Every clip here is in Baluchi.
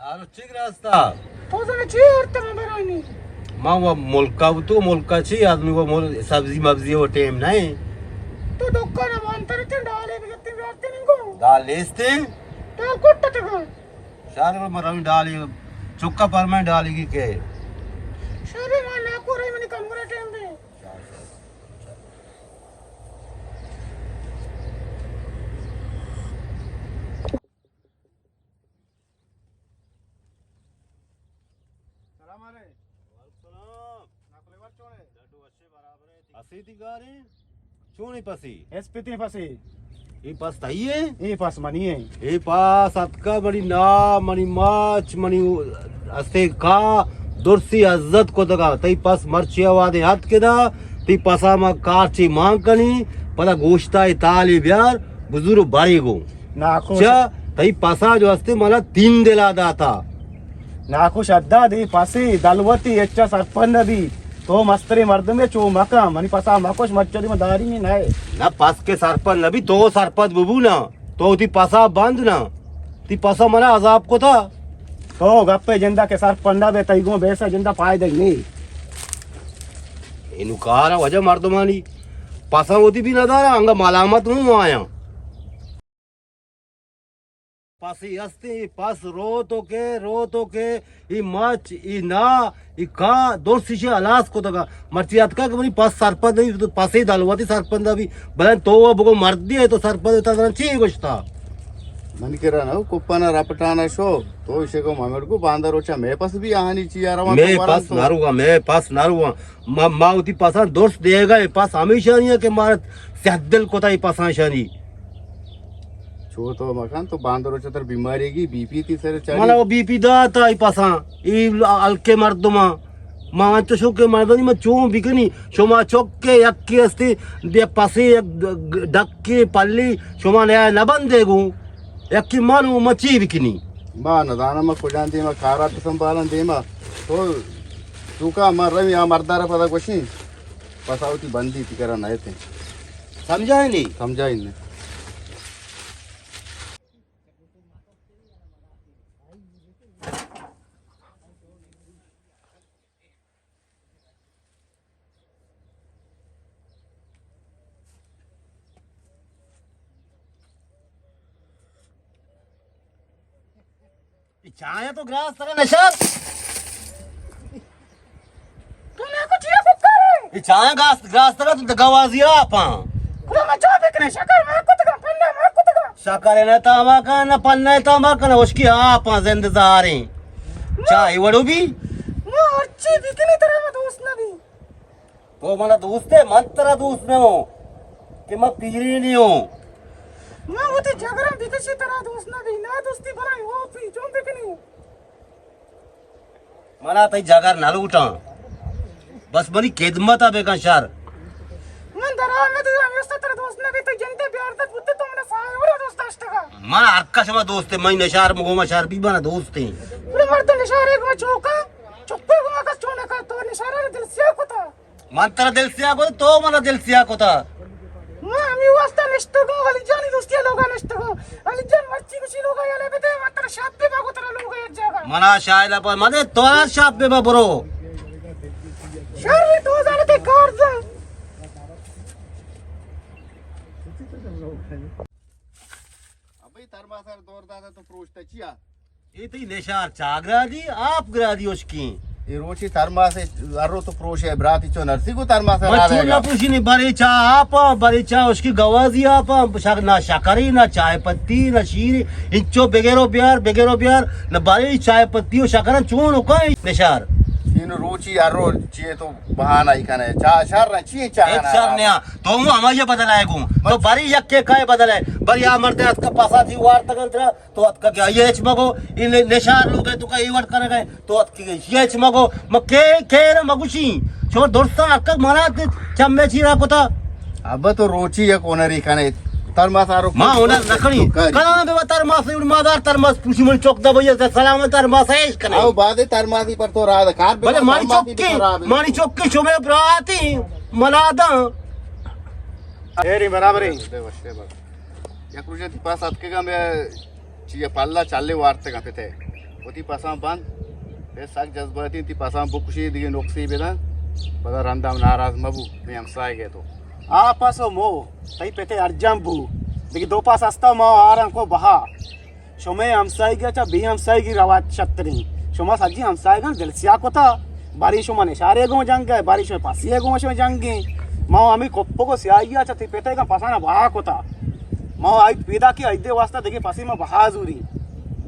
آرو چی گراستا؟ تو زاناں چی آرتگ من برانی؟ من و ملکا و تو ملکا چی آدمی و مل-، سبزی مبزی و ٹیم نہ ایں۔ تو دکان مان تر تے ڈالے بگتے بیارتے نہیں کو۔ دال نیستے؟ دال کوٹ تک۔ شار من روی ڈالی، چکا پر میں ڈالی کی کے۔ شار من نہ کو رہی منی کمرہ ٹیم دے۔ سلام علیکم۔ وعلیکم السلام۔ ناکو لیور چونے؟ ڈڈو اچھے برابر ہے۔ اسی تی گاریں؟ چونی پسی؟ اس پتی پسی۔ اے پس تئی ہے؟ اے پس منی ہے۔ اے پس اتکا بڑی نا، منی ماچ، منی استے کا درسی عزت کو دگا۔ تئی پس مرچی آوادے ہت کدا، تئی پسا ما کارچی مان کنی، پدا گوشتا ای تالی بیار، بزور بری گو۔ ناکو چا تئی پسا جو استے منا تین دلا داتا۔ ناکو شدا دی پسی دلوتی اچا سرپند نبی۔ تو مستری مردمے چو مکن، منی پسا مکش مرچی من داری نہ۔ نہ پس کے سرپند نبی، تو سرپند ببو نا۔ تو تی پسا بند نا۔ تی پسا منا عذاب کتا۔ تو گپے جندا کے سرپند بے تئی گوں بیسا جندا فائدہ نہیں۔ اینو کارا وجہ مردمانی پسا ہوتی بھی نہ دارا، انگا ملامت ہوں آیا۔ پس ای ہستی، ای پس رو تو کے، رو تو کے، ای مچ، ای نا، ای کا، درسی شے ہلاس کو تگا۔ مرچی اتکا کہ منی پس سرپد نہیں، تو پسی دلواتی سرپد بھی۔ بلن تو وہ بگو مردی ہے تو سرپد ہوتا، بلن چی گوشتا؟ من کرا نہ، کوپانا رپٹانا شو، تو اسے کو ممڑ کو باندر روچا، میں پس بھی آہانی چی آ رہا، میں تو ورن پس تو۔ نہ روا، میں پس نہ روا۔ ما، ما وتی پساں درست دیگا، اے پس ہمیشانی ہے کہ مارا سیاہ دل کتا اے پساں شانی۔ چو تو مکن، تو باندر روچ تر بیماری گی، بی پی تی سر چڑی۔ منا وہ بی پی داتا اے پساں، اے ہلکے مردماں۔ ما انچو شوکے مردمانی ما چون بکنی، شما چکے یکی استی، دے پسے یک ڈکے پلی، شما نیا نبندے گوں، یکی من و ما چی بکنی؟ ما ندانا ما کجان دیما کارا تو سنبھالن دیما۔ تو چوکا ما روی آ مردارا پدا گوشیں، پسا وتی بندی تی کرا نئیتیں۔ سمجھائے نہیں؟ سمجھائے نہیں۔ اے چایا تو گراس ترا نشر۔ تو ناکو چیا ککارے؟ اے چایا گاس، گراس ترا تو گوازی آپاں۔ خدا ما چا بکنے، شکر ما کتگا، پنہ ما کتگا۔ شکر نہ تاما کا، نہ پنہ تاما کا، نہ اشکی آپاں زند زاریں۔ چاہ وڑو بھی؟ ما ہرچی بکنی ترا ما دوست نہ بی۔ تو منا دوست ہے، من ترا دوست نہ ہوں کہ من پیری نہیں ہوں۔ ما وتی جگرم بکشی ترا دوست نہ بی، نہ دوستی بلائیں ہو پی، چون بکنی؟ منا تئی جگر نہ لوٹاں، بس منی خدمت ء بکن شر۔ من درآمد ہمیشہ ترا دوست نہ بیت، جندے بیاردت بوتے تو منا ساہے وڑا دوست داشتگا۔ من ہر کس ما دوست، من نشار مگو ما شر بی منا دوست ہیں۔ پورے مردم نشارے گما چوکا، چپے گما کس چونکا، تو نشارے دل سیاہ کتا۔ من ترا دل سیاہ کتا، تو منا دل سیاہ کتا۔ ما ہمے واسطہ نشتگوں، علی جانی دوستی لوگا نشتگوں۔ علی جان مرچی گوشی لوگا یلہ بدے، ما ترا شاپ پہ با گو ترا لوگا یک جاگہ۔ منا شاہ لپا مدے، تو شاپ پہ با برو۔ شر تو زانتے کار زن۔ ابھی ترماسر دور دادا تو پروشتا چیا؟ اے تئی نشار چاگرا دی، آپ گرا دی اشکیں۔ اے روچی ترماس ہر رو تو پروشے براتی چو نرسی کو ترماس من را چون لے گا۔ نہ پوشی نہیں، برے چا آپا، برے چا اشکی گوازی آپا، شک-، نہ شکری، نہ چائے پتی، نہ شیری، انچو بگیرو بیار، بگیرو بیار، نہ برے چائے پتی و شکرن چون اکائیں نشار۔ این روچی ہر رو چیے تو بہانہ ہی کنے، چا شر نہ چیے چا ہچ نہ شر نہ۔ تو ہوں ہمائی بدل آئے گوں۔ تو بری یک کے کائے بدل ہے۔ بری آ مردے اتکا پاسا تھی وار تگن ترا۔ تو اتکا کہ آئی ہچ مگو، این نشار لوگ ہے تو کا ایوڑ کرے گئے۔ تو اتکا کہ آئی ہچ مگو، مکے کیر مگوشی۔ شما درستا اتکا منا چمے چیرا کتا۔ ابا تو روچی یک ہنری کنے۔ ترماس آرو ما ہنر نکنی۔ کاری۔ کلام بے ترماس، مادار ترماس، پوشی من چوک دبئی، سلام ترماس ایش کنے۔ او بعد ترماسی پر تو راز کار بے بلے مانی ترماسی چوکی، بے خراب ہے۔ مانی چوکی شمے براتی مناداں۔ ایری برابر ہے۔ یک روچے تی پاس اتکگاں بیا، چیا پلا چلے وارتگاں پتے۔ وتی پساں بند، بے سک جذباتی، تی پساں بکشی، دیگه نقصی بدن، پدا رندا ناراض مبو، میں ہمسائے گئے تو۔ آ پس و مو، تئی پتے ارجم بو، دیگه دو پاس ہستا ما آران کو بہا۔ شمئے ہمسائیگی ءَ چہ بے ہمسائیگی روایت شتریں۔ شما سجی ہمسائیگاں دل سیاہ کتا۔ باری شما نشارے گوں جنگ ءَ، باری شما پسی ءَ گوں شما جنگیں۔ ما ہمے کپگ و سیاہی ءَ چہ تئی پتئیگاں پسانا بہا کتا۔ ما آئی پیدا کی، آئی دے واسطہ دگہ پسی ما بہا زوری۔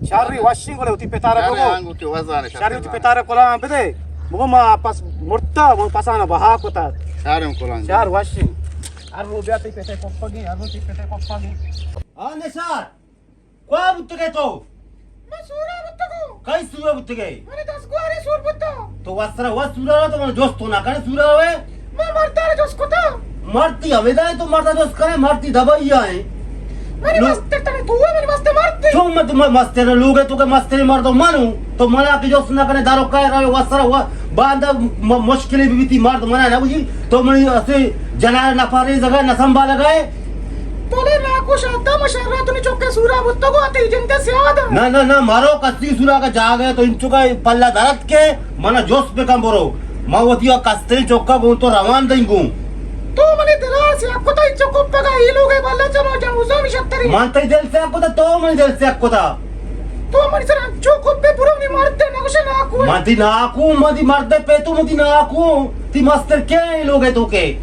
شر وشیں گلے وتی پتارا شر بگو۔ آنگو کہ وزان شر شر وتی پتارا کلام بدے۔ بگو ما پس مرتا، ما پسانا بہا کتا۔ شر کلام۔ شر وشیں۔ ہر رو بیا تئی پتے کپگیں، ہر رو تئی پتے کپگیں۔ آ نشار۔ کوا بوتگئے تو؟ من سورا بوتگوں۔ کئی سورا بوتگئے؟ من دزگوارے سور بوتاں۔ تو وسرا وس سورا را تو من جست تو نہ کنے سورا ہوئے؟ من مردار جست کتا۔ مرد تی ہمیدا ہے تو مردا جست کنے، مرد تی دبئی آئے۔ منی لو- مستر تنے تو ہے، منی مستر مرد ہے۔ چون مت م-، مستر لوگ ہے تو کہ مستر مرد مانو۔ تو منا کہ جست نہ کنے دارو کائے روے وسرا و باندا م-، مشکلی بیتی مرد منا نہ بجی۔ تو منی اسے جنار نفاری زگا نہ سنبھال گئے۔ تو نے ناکو شادا مشرا تو نے چوکے سورا بوتگو آتے جندے سیادا۔ نہ، نہ، نہ، مارو کستی سورا کا جاگہ ہے تو انچو کا پلہ درت کے منا جوست بکن برو۔ ما وتی آ کستریں چوکا گوں تو روان دیں گوں۔ تو منی دلار سیاہ کتا انچو کپگا ای لوگے بلہ چما جاوزا می شتری۔ من تئی دل سیاہ کتا تو منی دل سیاہ کتا۔ تو منی سر انچو کپے برو منی مرد نگوشے ناکو۔ من تی ناکو، من تی مرد پہ تو من تی ناکو۔ تی مستر کئے اے لوگ ءِ توکے؟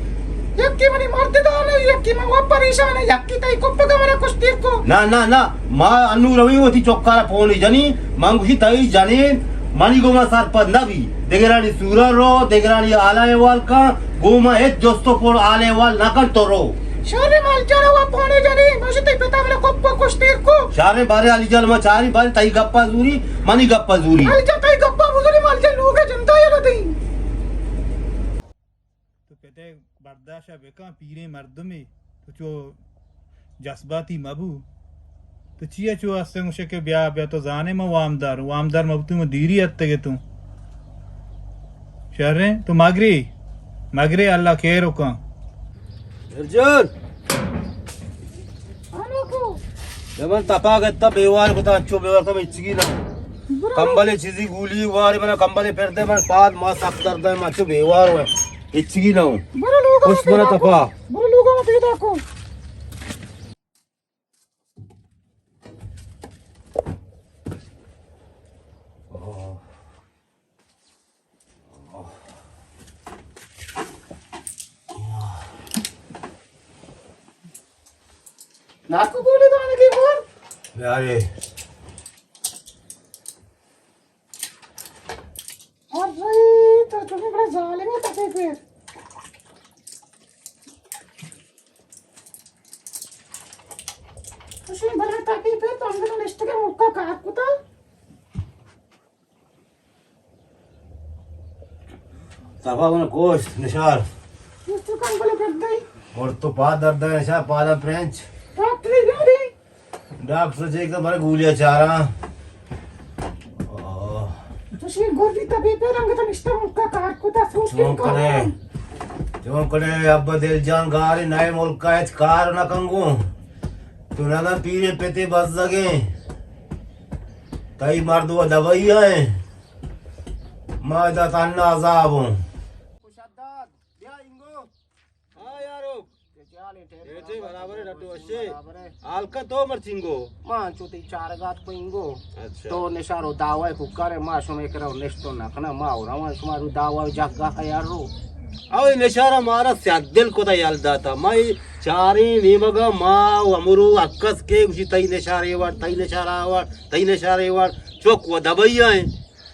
یکے منی مرد دار اِنت، یکے من وت پریشان ایں، یکے تئی کپگ ءَ من ءَ کشتیر کو۔ نہ، نہ، نہ، ما انو روی وتی چکارا پونے جنی، من گوشی تئی جنین منی گوما سرپد نہ بی۔ دگرانی سورا رو، دگرانی حال احوال کن، گوما ہچ جست و پول حال احوال نہ کن تو رو۔ شر مال جانا وا پونے جنی، من گوشی تئی پتا من ءَ کپ ءَ کشتیر کو۔ شر بارے علی جان ما چاری بارے تئی گپا زوری، منی گپا زوری۔ علی جان تئی گپا بزوری مال جان لوگ ءَ جندا یلہ دیں۔ تو پتے برداشت ءَ بکن، پیریں مردمے، تو چو جذباتی مبو۔ تو چیا چو ہستیں گوشے کہ بیا، بیا، تو زانے من وامدار، وامدار مبو تو من دیری اتگے تو۔ شریں، تو مگری، مگری اللہ خیر کن۔ ارجن! من تپا گتا بیوار کتا، انچو بیوار کتا، ہچگی نہ۔ برو۔ کمبلے چیزی گولی وارے، من کمبلے پر دے، من پاد ما سخت درد ہے، من انچو بیوار ہوئے۔ ہچگی نہ ہوں۔ برو لوگا پشت منا پیدا کو۔ تپا۔ برو لوگا پیدا کو۔ ناکو گولی دانگی بور۔ یارے۔ ارے، تو چونی بڑا ظالم ہے، تکے پہ۔ تو چونی بڑا تکے پہ، تو ہم تو نشتگے مکا کار کتا۔ تپا من کوشت نشار۔ تو کم بلے کر دئی۔ اور تو پاد درد ہے نشار، پادا پرنچ۔ ڈاکٹر بیاری۔ ڈاکٹر چیک تو بارے گولیاں چاراں۔ آہ۔ تو شیر گولی تبی پہ رنگ تو نشتہ ملکا کار کو تا سوچ کے چون کنے؟ چون کنے ابا دل جان گاری نئے ملکا ہچ کار نہ کنگو۔ تو نہ پیرے پتے بزگیں۔ تئی مرد و دبئی آئے۔ ما دا تنہا عذاب ہوں۔ شداد، بیا انگو۔ ہاں یارو۔ کیچے حال ہے؟ ٹھیک ہے، برابر ہے، ڈڈو وشے۔ برابر ہے۔ حال کا تو مرچینگو؟ ما انچو تئی چارگات کو انگو۔ اچھا۔ تو نشارو دعوی کو کرے، ما شمے کرو نشتو نہ کنا، ما اور ہم شما رو دعوی جگہ ہے یارو۔ او نشارا مارا سیاد دل کو تا یال داتا۔ ما ای چاریں نیمگا ما و امرو اکس کے گوشی تئی نشارے وار، تئی نشارا وار، تئی نشارے وار۔ چوک و دبئی آئیں۔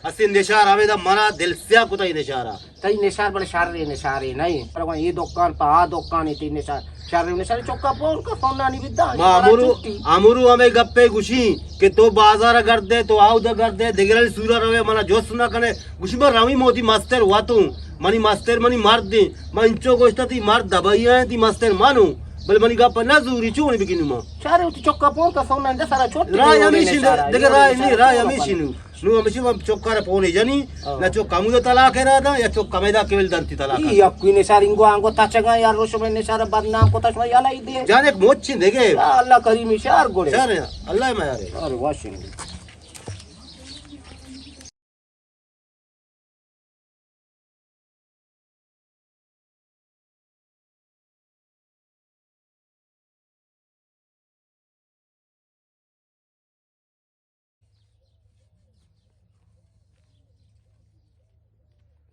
اسے نشار ہمیدا منا دل سیاہ کتا ای نشارا۔ تئی نشار بلے شرے نشارے نئے۔ پر وہاں یہ دکان پہ آ دکان تئی نشار۔ شرے نشار چکا پون کا سونانی بدا۔ ما امرو، امرو ہمیں گپے گوشی کہ تو بازار گردے، تو آودا گردے، دگرانی سورا روے، منا جست نہ کنے۔ گوشی من روی موتی مستر واتوں۔ منی مستر منی مرد دیں۔ من انچو گوشتا تئی مرد دبئی آئیں، تئی مستر مانوں۔ بلے منی گپ نہ زوری، چون بکنوں ما؟ شارے وتی چکا پون کا سونا انجا سارا چھوٹ راہ ہمیشی نہ، دگہ راہ نہیں، راہ ہمیشی نو۔ نو ہمیشی من چکا را پونے جنی، ہاں۔ نہ چک ہمودا طلاق را دا، یا چک ہمیدا کیول دنتی طلاق۔ ای یا کوئی نشار انگو آنگو تچگا یا روشو میں نشار بدنام کو تشما یا لائی دے۔ جان ایک موچ چین دگہ۔ یا اللہ کریمی شار گوڑے۔ شار ہے، اللہ میارے۔ ارے واشنگ۔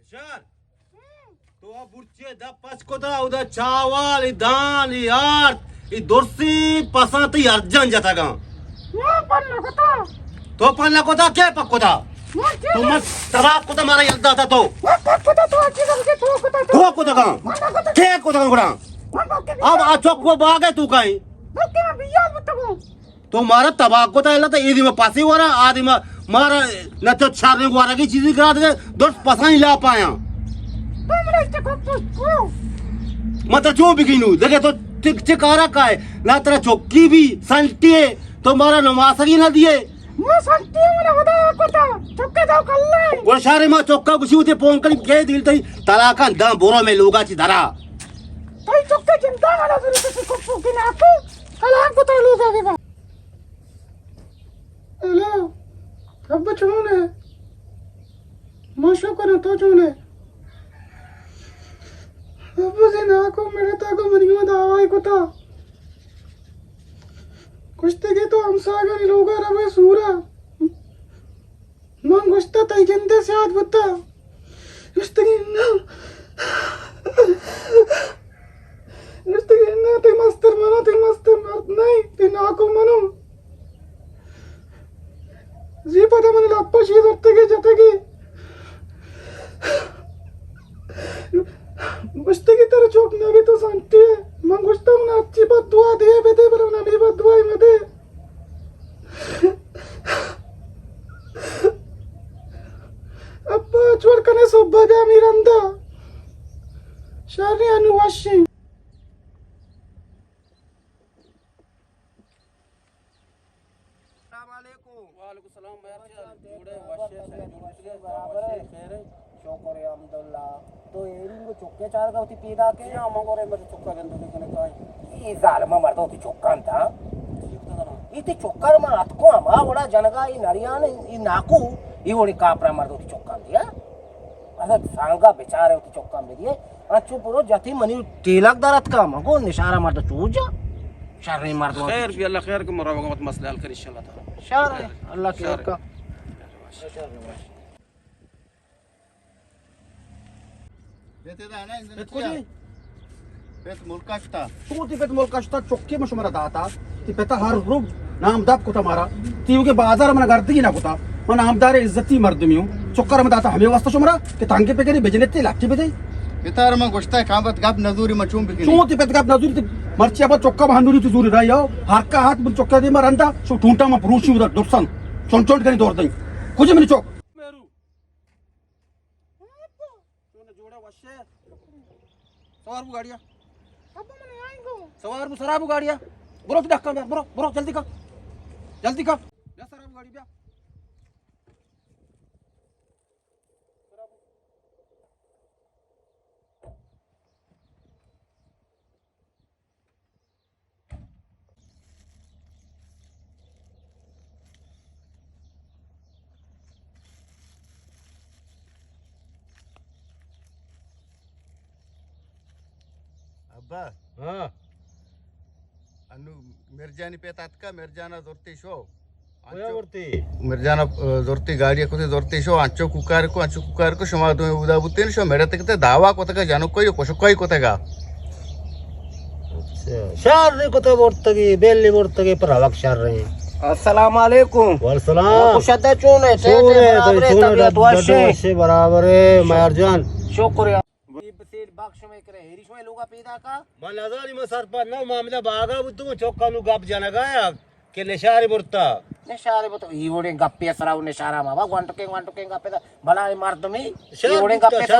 نشار، تو آ برچے دپ پچ کتا، اودا چاوال، ای دان، ای آرت، ای درسی پساں تئی ارجان جتگاں۔ ما پن نہ کتا۔ تو پن نہ کتا، کے پک کتا؟ ما چے تو من تباہ کتا، مارا یل داتا تو۔ ما پک کتا، تو اچھی گل کے تو کتا تو۔ تو کتگاں؟ ما نہ کتا۔ کے کتگاں گڑا؟ ما پک کتا۔ اب آ چوک کو باغ ہے تو کائیں؟ ما کیا بیال بتگو؟ تو مارا تباہ کتا، اللہ تو اے دیما پاسی ورا، آ دیما مارا نہ تو چارنے گوارا کی چیزی کرا دے، درست پسانی لا پایا۔ تو منا اس کو پوچھ کو۔ ما تو چو بگینو، دیکھے تو چک چک آ رکھا ہے، نہ ترا چکی بھی سنٹی ہے، تو مارا نماسگی نہ دیے۔ ما سنٹی منا خدا کتا، چکے دو کلے۔ گوڑ شارے ما چکا گوشی ہوتے پون کری گئے دل تئی طلاقاں داں برو میں لوگا چی درا۔ تئی چکے جندا منا ضرورت ہے، کو پوکی نہ کو، طلاق کو تو لوگا کے با۔ ہیلو، ابا چون ہے؟ ما شکر ہوں، تو چون ہے؟ ابا زی ناکو میرے تا کو منیو دعوائی کتا۔ گوشتے کہ تو ہمساگانی لوگا روے سورا۔ من گوشتا تئی جندے سیاد بوتا۔ گوشتگی نہ۔ گوشتگی نہ، تئی مستر منو، تئی مستر مرد نہیں، تئی ناکو منو۔ زی پدا من لپا شی زرتگی جتگی۔ گوشتگی ترا چوک نبی تو سنٹی ہے۔ من گوشتا من اچھی بد دعا دیے بدے، بلے من ہمیں بد دعائی مدے۔ ابا چوڑ کنے صبح دے امی رندا۔ شریں انو وشیں۔ السلام علیکم۔ وعلیکم السلام، مہر جان۔ جوڑے، وشے، سر جوڑے، برابر ہے۔ خیر ہے۔ شکر ہے، الحمدللہ۔ تو ایرنگ چکے چار گا ہوتی پیدا کے؟ جی ہاں، مگو رے، مجھے چکا گندو کے کنے کائیں۔ یہ ظالمہ مردو تی چکان تھا۔ ٹھیک تھا نا؟ یہ تی چکان ما اتکو ہما وڑا جنگا، یہ نریان، یہ ناکو، یہ وڑی کاپرا مردو تی چکان دیا۔ اصل سانگا بیچارے ہوتی چکان بدیے۔ انچو برو جتی منی ٹیلک در اتکا، من گو نشارہ مرد چو جا۔ شریں مردم۔ خیر بی، اللہ خیر کہ مرا وقت مسئلہ حل کر انشاءاللہ تعالی۔ شر ہے، اللہ خیر کا۔ پت کجی؟ پت ملکا شتا۔ تو تی پت ملکا شتا، چکی من شمارا داتا۔ تی پتا ہر روز نام دپ کتا مارا۔ تی اوگے بازار من گردگی نہ کتا۔ من نامدار عزتی مردمی ہوں۔ چکر من داتا ہمیں واسطہ شمارا کہ تانگے پہ کری بجنتے لاٹھی بدے۔ پتار من گوشتا کام بت گپ نزوری من چون بکنی۔ چون تی پت گپ نزوری تی مرچی ابا چکا بہندوری تی زوری رائی آؤ۔ ہر کا ہاتھ من چکا دے مرندا، شو ٹونٹا من پروشی ادا درسن۔ چون چون کنی دور دیں۔ کجی منی چک؟ چون جوڑا وشے۔ سوار بو گاڑیا۔ ابا من آئیں گو۔ سوار بو سرا بو گاڑیا۔ برو تو دکان برو، برو جلدی کر۔ جلدی کر۔ بیا سرا بو گاڑی بیا۔ ابا۔ ہاں۔ انو مرجانی پیت آتکا، مرجانا زرتی شو۔ کجا برتی؟ مرجانا، آ، زرتی گاڑی کتے زرتی شو، انچو کوکار کو، انچو کوکار کو، شما دوئیں اودا بوتین شو، میڑے تکتے دعوا کتگا، جنو کوئی کشو کوئی کتگا۔ اچھا، شر نے کتے برتگی، بیلی برتگی، پر وقت شر رہے۔ السلام علیکم۔ وعلیکم السلام۔ خوش آدا چون ہے؟ چون ہے؟ برابر ہے، طبیعت وش ہے؟ وش ہے، برابر ہے، مہر جان۔ شکر ہے۔ بخش میں کرے، ہیری شما لوگا پیدا کا؟ من نزانی، من سرپد نہ، معاملہ باغا بوتو، چوکا نو گپ جنگا یا کہ نشارے برتا۔ نشارے برتا، ای وڑیں گپے سرا و نشارا ما با، گوانٹکیں، گوانٹکیں گپے دا، بھلا اے مردمی، ای وڑیں گپے سرا،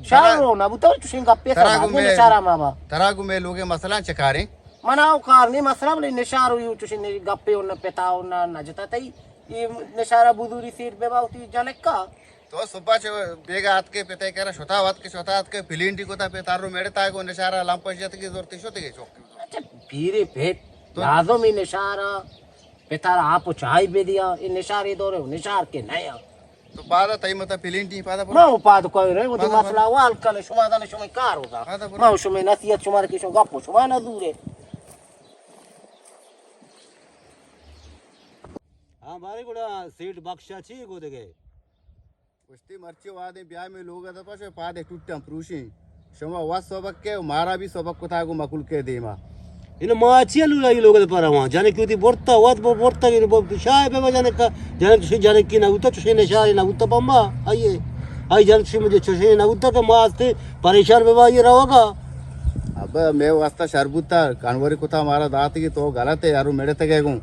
شر رو نہ بوتا، چوشیں گپے سرا، نشارا ما با۔ ترا گو میں لوگے مسئلہ چکاریں؟ منا او کار نی، مسئلہ بلے نشار یو چوشیں نی گپے اوں نہ پتا اوں نہ نجتا تئی۔ اے نشارا بزوری سیٹ بے باوتی جنکا۔ تو صبح چہ بیگا اتکے پتے کرا شتا، وت کہ شتا اتکے پلینٹی کتا پتار رو میڑتا گو نشارا لمپش جتگی زورتی شتگی چوکی۔ اچھا، پیرے پیٹ تو لازم اے نشارا پتار آپ و چاہی بے دیا، اے نشار اے دورے نشار کے نیا۔ تو پادا تئی متا پلینٹی پادا برو۔ ما او پاد کوئی رہے، وہ پادا برو۔ مسئلہ وال کنے شما دانے شما کار ہوتا۔ پادا برو۔ ما شما نصیحت شما رکھے شما گپ شما نہ دورے۔ ہاں، بارے گڑا سیٹ بخشا چی گو دگے؟ گوشتی، مرچی وادیں بیا میں لوگ دپا شو پادے ٹوٹاں پروشیں۔ شما وت سبق کے و مارا بھی سبق کتا گو مکل کے دیما۔ انو ما چی لولا ای لوگ دپا رواں؟ جانے کیوں تی برتا، وت بو برتا، انو بو شاہ بے جنکا، جنک شی جنکی نہ ہوتا، چشے نشارے نہ ہوتا بما، آئیے۔ آئی جنک شی مجھے چشے نہ ہوتا کہ ما استے پریشان بے با یہ روگا۔ ابا میں واسطہ شر بوتا، کانوری کتا مارا داتی کہ تو غلط ہے، یارو میڑے تگے گوں۔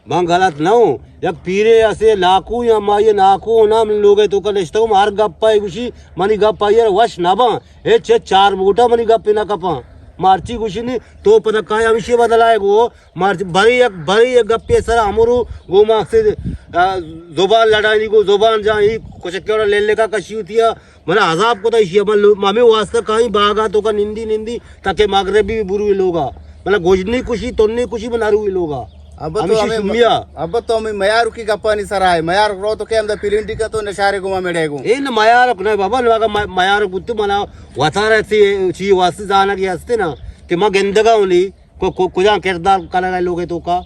من غلط نہ ہوں۔ یک پیرے اسے ناکو یا ما یہ ناکو نہ من لوگے توکا نشتگوں، ہر گپا ای گوشی، منی گپ آئی وش نہ باں۔ ہچ ہچ چار موٹا منی گپے نہ کپاں۔ مرچی گوشی نی، تو پدا کائے ہمشی بدلائے گو۔ مرچی بری یک، بری یک گپے سر امرو گو ما سے، آ، زبان لڑانی گو زبان جان ہی کچھ کیوڑا لیلے کا کشی ہوتی ہے۔ منا عذاب کتا ایشی، من لو-، ہمے واسطہ کائیں باغا توکا نندی نندی تاکہ مغربی بروی لوگا۔ منا گوجنی کشی، تنی کشی، من اروی لوگا۔ ابا تو ہمیشی ہمیں شمیا۔ ابا تو ہمیں میارو کی گپانی سرا ہے۔ میار رو تو کہ ہم دا پلینٹی کا تو نشارے گما میڑے گو۔ اے نہ میارک نہ بابا، نہ اگا ما-، میارک بوتے منا وتارا سی چی واسطے زانگی ہستے نا کہ ما گندگا ہونی۔ کو-، کو-، کجام کردار کنگ ء لوگ ء توکا؟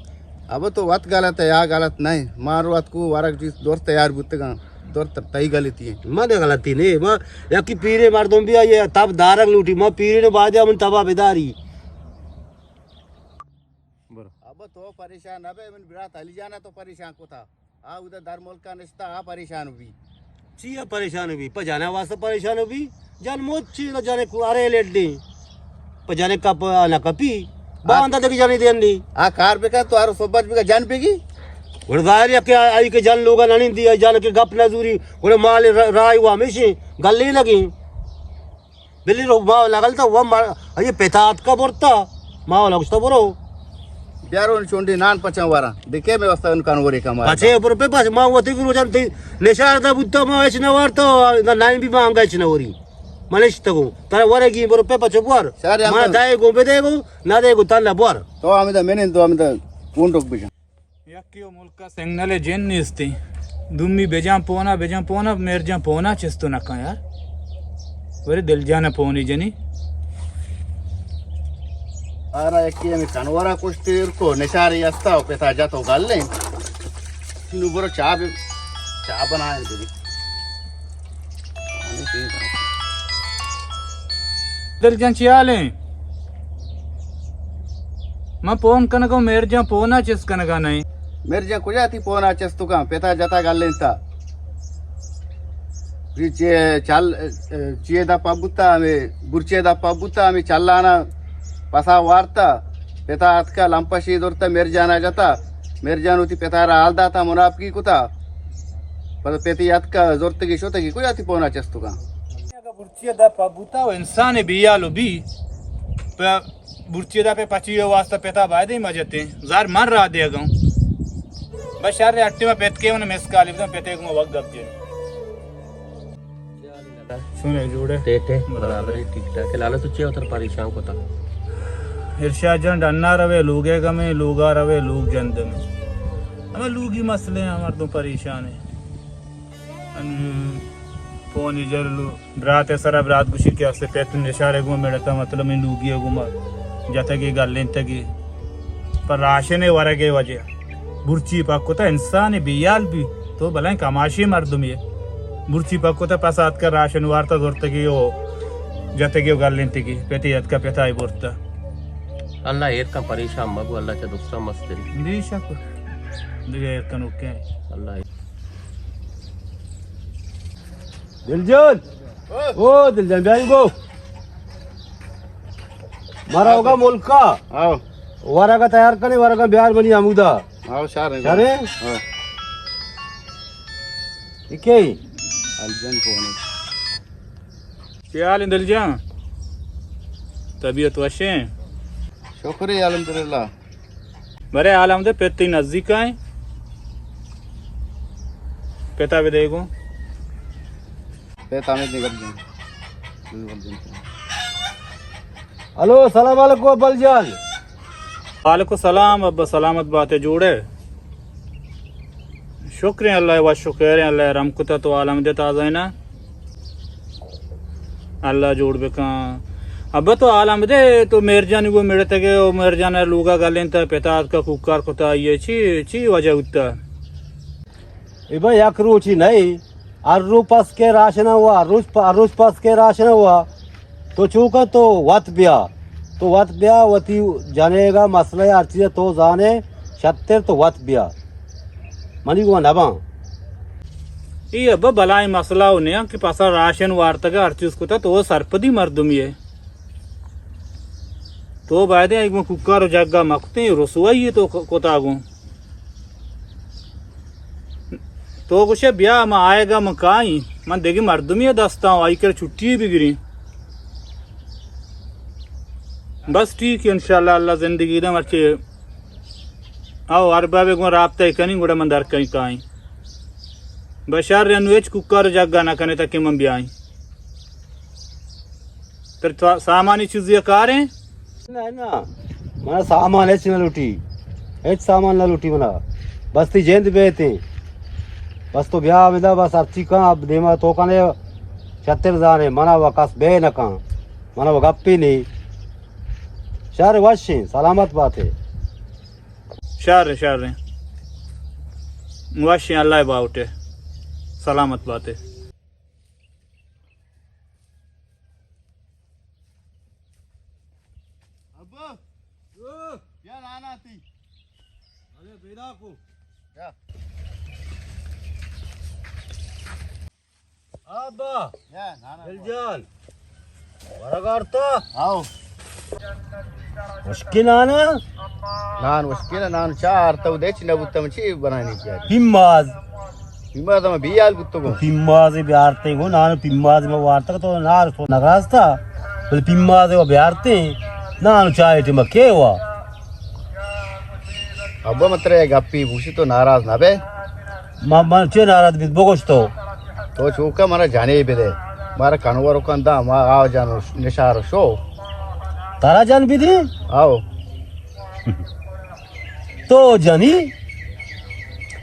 ابا تو وت غلط ہے، یا غلط نہیں۔ مارو اتکو ورگ چیز درست تیار بوتگاں، درست تئی غلطی ہے۔ من غلطی نہیں، ما یکی پیرے مردم بھی آئیے تب دارگ لوٹی، ما پیرے نے باجا من تبا بداری۔ برو۔ ابا تو پریشان نہ بے، من برات علی جانا تو پریشان کو تھا۔ آ اودا در ملکا نشتا، آ پریشان بی۔ چی آ پریشان بی؟ پہ جانا واسطہ پریشان بی؟ جان موت چی، جانے کو ارے لیٹ دی۔ پہ جانے کپ آ نہ کپی۔ باندا دگی جانی دین دی۔ آ کار بکن تو آرو صحبت بکن جان بگی۔ گڑا ظاہر ہے کہ آئی کے جان لوگا نہ دی، آئی جان کے گپ نہ زوری۔ گڑا مال را-، رائی و ہمیشی گلی لگی۔ بلی رو ما لگل تا وہ مر-، یہ پتا اتکا برتا۔ ما والا گشتا برو۔ بیارون چونڈی نان پچاں وارا۔ دکے میں واسطہ ان کان وری کما۔ پچے برو پہ پچ ما وتی گرو جان تی نشار دا بوتا ما اچ نہ وارتا، نہ نائن بھی ما انگا اچ نہ وری۔ منش تگو۔ ترا ورگی برو پہ پچ بور۔ شار ما یام دائے گو بدے گو، نہ دے گو تلا بور۔ تو ہمیں دا منن تو ہمیں دا کون ٹوک بجا۔ یکے و ملک ء سگنل ء جن نیستیں۔ دومی بجان پونا، بجان پونا، میر جان پونا چست و نکن یار۔ ورے دل جان ء پونی جنی۔ آرا یکے ہمیں کنورا کشتیر کو نشاری استا و پتا جت و گلیں۔ نو برو چاہ بے، چاہ بنائیں بے۔ دل جان چی حال ہیں؟ من پون کنگا، میر جان پونا چست کنگا نہیں۔ میر جان کجا تی پونا چست کن؟ پتا جتا گلینتا۔ چی چل، چی دا پبوتا ہمیں، برچے دا پبوتا ہمیں چلانا پسا وارتا۔ پتا اتکا لمپشی دورتا میر جانا جتا۔ میر جان وتی پتا را حال داتا، منافقی کتا۔ پدا پتی اتکا زورتگی شتگی کجا تی پونا چست کن؟ اگہ برچی ء دپ ء بوتا و انسان بیال و بی، پہ برچی ء دپ ء پچی ء واسطہ پتا بایدیں مجتیں۔ زار من را دیگاں۔ بس شر اٹی ما پت کے من مس کالی بدم پتے گما وقت گپ جن۔ سنے جوڑے۔ ٹیٹے برابر ہے، ٹھیک ٹھاک ہے۔ لالا تو چے اتر پریشان کو تا؟ ارشاد جان ڈنا روے، لوگے گمے، لوگا روے، لوگ جندمے۔ ہمیں لوگی مسئلے ہیں، مردم پریشان ہیں۔ ان پونی جلو برات ء سرا برات گوشی کہ اسے پیتن نشارے گوں میڑتا، مطلب من لوگی ء گوں جتگی گلینتگی۔ پر راشن ء ورگ ء وجہ برچی پک کتا، انسان بیال بی تو بلائیں کماشی مردمی۔ برچی پک کتا، پس آتکا راشن وارتا زرتگی و جتگی و گلینتگی، پتی اتکا پتائی برتا۔ اللہ ایر کن، پریشان مبو، اللہ چہ دکسا مستری۔ بے شک۔ دیگہ ایر کنوکیں۔ اللہ۔ دل جان۔ او دل جان، بیائی گو۔ مارا ہوگا ملکا۔ آؤ۔ ورگا تیار کنے، ورگا بیار منی ہمودا۔ آؤ، شار ہیں۔ شار ہیں؟ ہاں۔ اکے؟ الجن کون ہے؟ چے حال ہیں دل جان؟ طبیعت وشیں؟ شکر ہے الحمدللہ۔ برے حال ہم دے، پت تئی نزدیک آئیں۔ پتا بدے گوں۔ پت ہمیں نگپ جن۔ ہلو، السلام علیکم ابل جان۔ وعلیکم السلام ابا، سلامت باتے، جوڑے؟ شکریں اللہ، وش و خیریں اللہ، رحم کتا تو عالم دے تازہ نا۔ اللہ جوڑ بکن۔ ابا تو عالم دے، تو میرجانی گو میڑتگے، او میرجان لوگا گلینتا، پتا آتکا کوکار کتا، یہ چی، چی وجہ ہوتا؟ اے با یک روچی نہیں، ہر رو پس کے راشن ہوا، ہر روچ پ-، ہر روچ پس کے راشن ہوا۔ تو چوکا تو وت بیا، تو وت بیا، وتی جنیگا مسئلہ ہر چیز تو زانے، شتر تو وت بیا، منی گو نباں۔ ای ابا بلائیں مسئلہ ہو نیاں کہ پسا راشن وارتگا ہر چیز کتا، تو سرپدی مردمی ہے۔ تو باید ہے گوں کوکار و جگا مکتیں، رسوائی تو ک-، کتا گوں۔ تو گوشے بیا، من آئیگا من کائیں، من دگہ مردمی دستاں، آئی کر چھٹی بگریں۔ بس ٹھیک ہے، انشاءاللہ اللہ زندگی دے مرچے۔ او اربابے گوں رابطہ کنیں، گڑا من در کائیں کائیں۔ بشار انو ہچ کوکار جگا نہ کنے تاکہ من بیائیں۔ تر تو سامانی چیزی کاریں؟ نہ، نہ، منا سامان ہچ نہ لوٹی، ہچ سامان نہ لوٹی منا، بس تی جند بیتیں، بس تو بیا بدا، بس ہرچی کن اب دیما تو کنے شتر زانے، منا و کس بے نہ کن، منا و گپی نی۔ شر وشیں، سلامت باتے۔ شر، شر، وشیں، اللہ باوٹے، سلامت باتے۔ ابا! او! بیا نانا تی۔ ارے بیدا کو۔ بیا۔ ابا! بیا نانا۔ دل جان۔ ورگ آرتا؟ آؤ۔ وشکی نانا؟ نان وشکی نا، نان چا آرتا و دے چی نبوتا من چی بنانی چی؟ پیماز۔ پیماز ہم بیال بوتگو۔ پیماز بیارتے گو، نان پیماز ما وارتگ تو نار تو نگراستا۔ بل پیماز و بیارتے۔ نان چائے ٹی مکے وا۔ ابا من ترے گپی بوشی تو ناراض نہ بے۔ ما، من چے ناراض بیت بگوش تو۔ تو چوکا منا جنے بدے۔ مارا کنور کن دا، ما آو جان نشار شو۔ ترا جن بدی؟ آو۔ تو جنی؟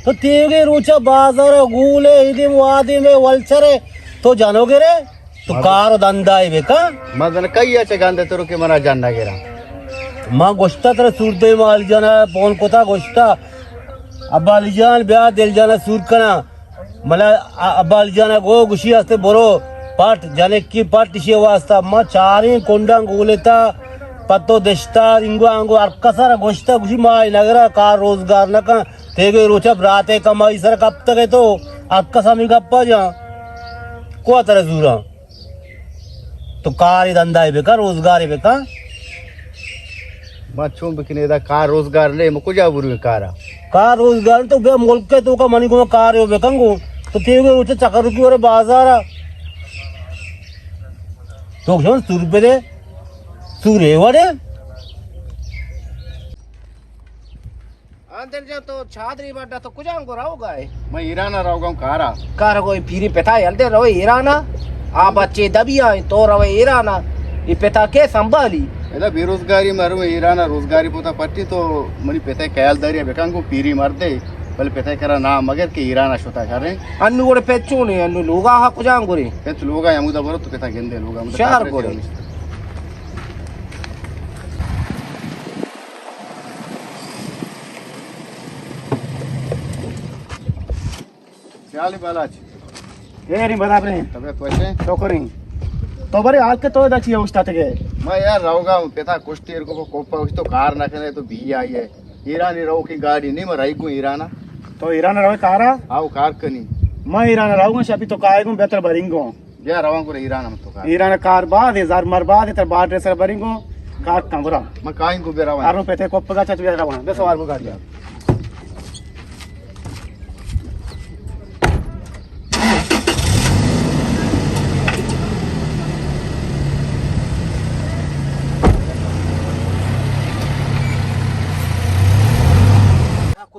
تو تیوگے روچا بازار گولے، ایدیم وادیم ولچرے، تو جنو گرے؟ تو ما کار و دندائے بکن۔ ما زن کئی چہ گندے تو کہ منا جن نگرا۔ ما گوشتا ترا سور دے، ما علی جانا فون کتا گوشتا، ابا علی جان بیا دل جانا سور کنا۔ ملا ابا علی جانا گو گوشی ہستے برو پٹ جنکی پٹ اشی واسطہ۔ ما چاریں کنڈاں گولتا پتو دشتا رنگو آنگو ہر کسا را گوشتا گوشی ما نگرا کار روزگار نکن۔ تیگے روچا براتے کمائی سر کپتگے تو ہر کس ہمی گپا جان۔ کو ترا زوراں؟ تو کارے دندائے بکن، روزگارے بکن۔ ما چون بکنے دا کار روزگار نے، ما کجا برویں کارا؟ کار روزگار تو بے ملک کے تو کا منی کو کار ہو بکن گو۔ تو تیوگے روچے چکر کی ورے بازارا۔ تو جان سور بدے، سورے وڑے۔ آ دل جان تو چادری بڈا تو کجام گو روگا ئے؟ من ایران ء روگا ہوں کارا۔ کار گو پیری پتا یل دے روے ایران ء۔ آ بچے دبی آئیں تو روے ایران ء۔ اے پتا کے سنبھالی؟ ادا بے روزگاری مرو ایران ء روزگاری پوتا پٹی تو منی پتا خیال داری بکن گو پیری مردے بل پتا کرا نام مگر کہ ایران ء شتا شریں۔ انو گڑے پت چونے انو لوگا ہا کجام گرے؟ پت لوگا ہمودا برو تو پتا گندے لوگا ہمودا شہر کافرے گرے۔ چیرا نشتا۔ سیالی بالاچ۔ اے ریم برابر ہیں۔ طبیعت وش ہے؟ شکر ہیں۔ تو برے حال کے تو ادا چی اوشتاتگے؟ ما یار روگا ہوں، پتا کشتی کو کوپا اس تو کار نہ کرے تو بی آئی ہے۔ ایرانی رو کی گاڑی نہیں، ما رائی کو ایرانا۔ تو ایران روے کارا؟ آؤ کار کنی۔ ما ایران روگا شپی تو کائے گوں بہتر برنگوں۔ بیا روان گڑا ایران ہم تو کار۔ ایران کار باز ہے، زر مر باز ہے، تر بارڈر سر بریں گو، کار کم برا۔ من کائیں گو بیا روان۔ ارو پتے کوپگا چچ بیا روان، بے سوار بو گاڑی۔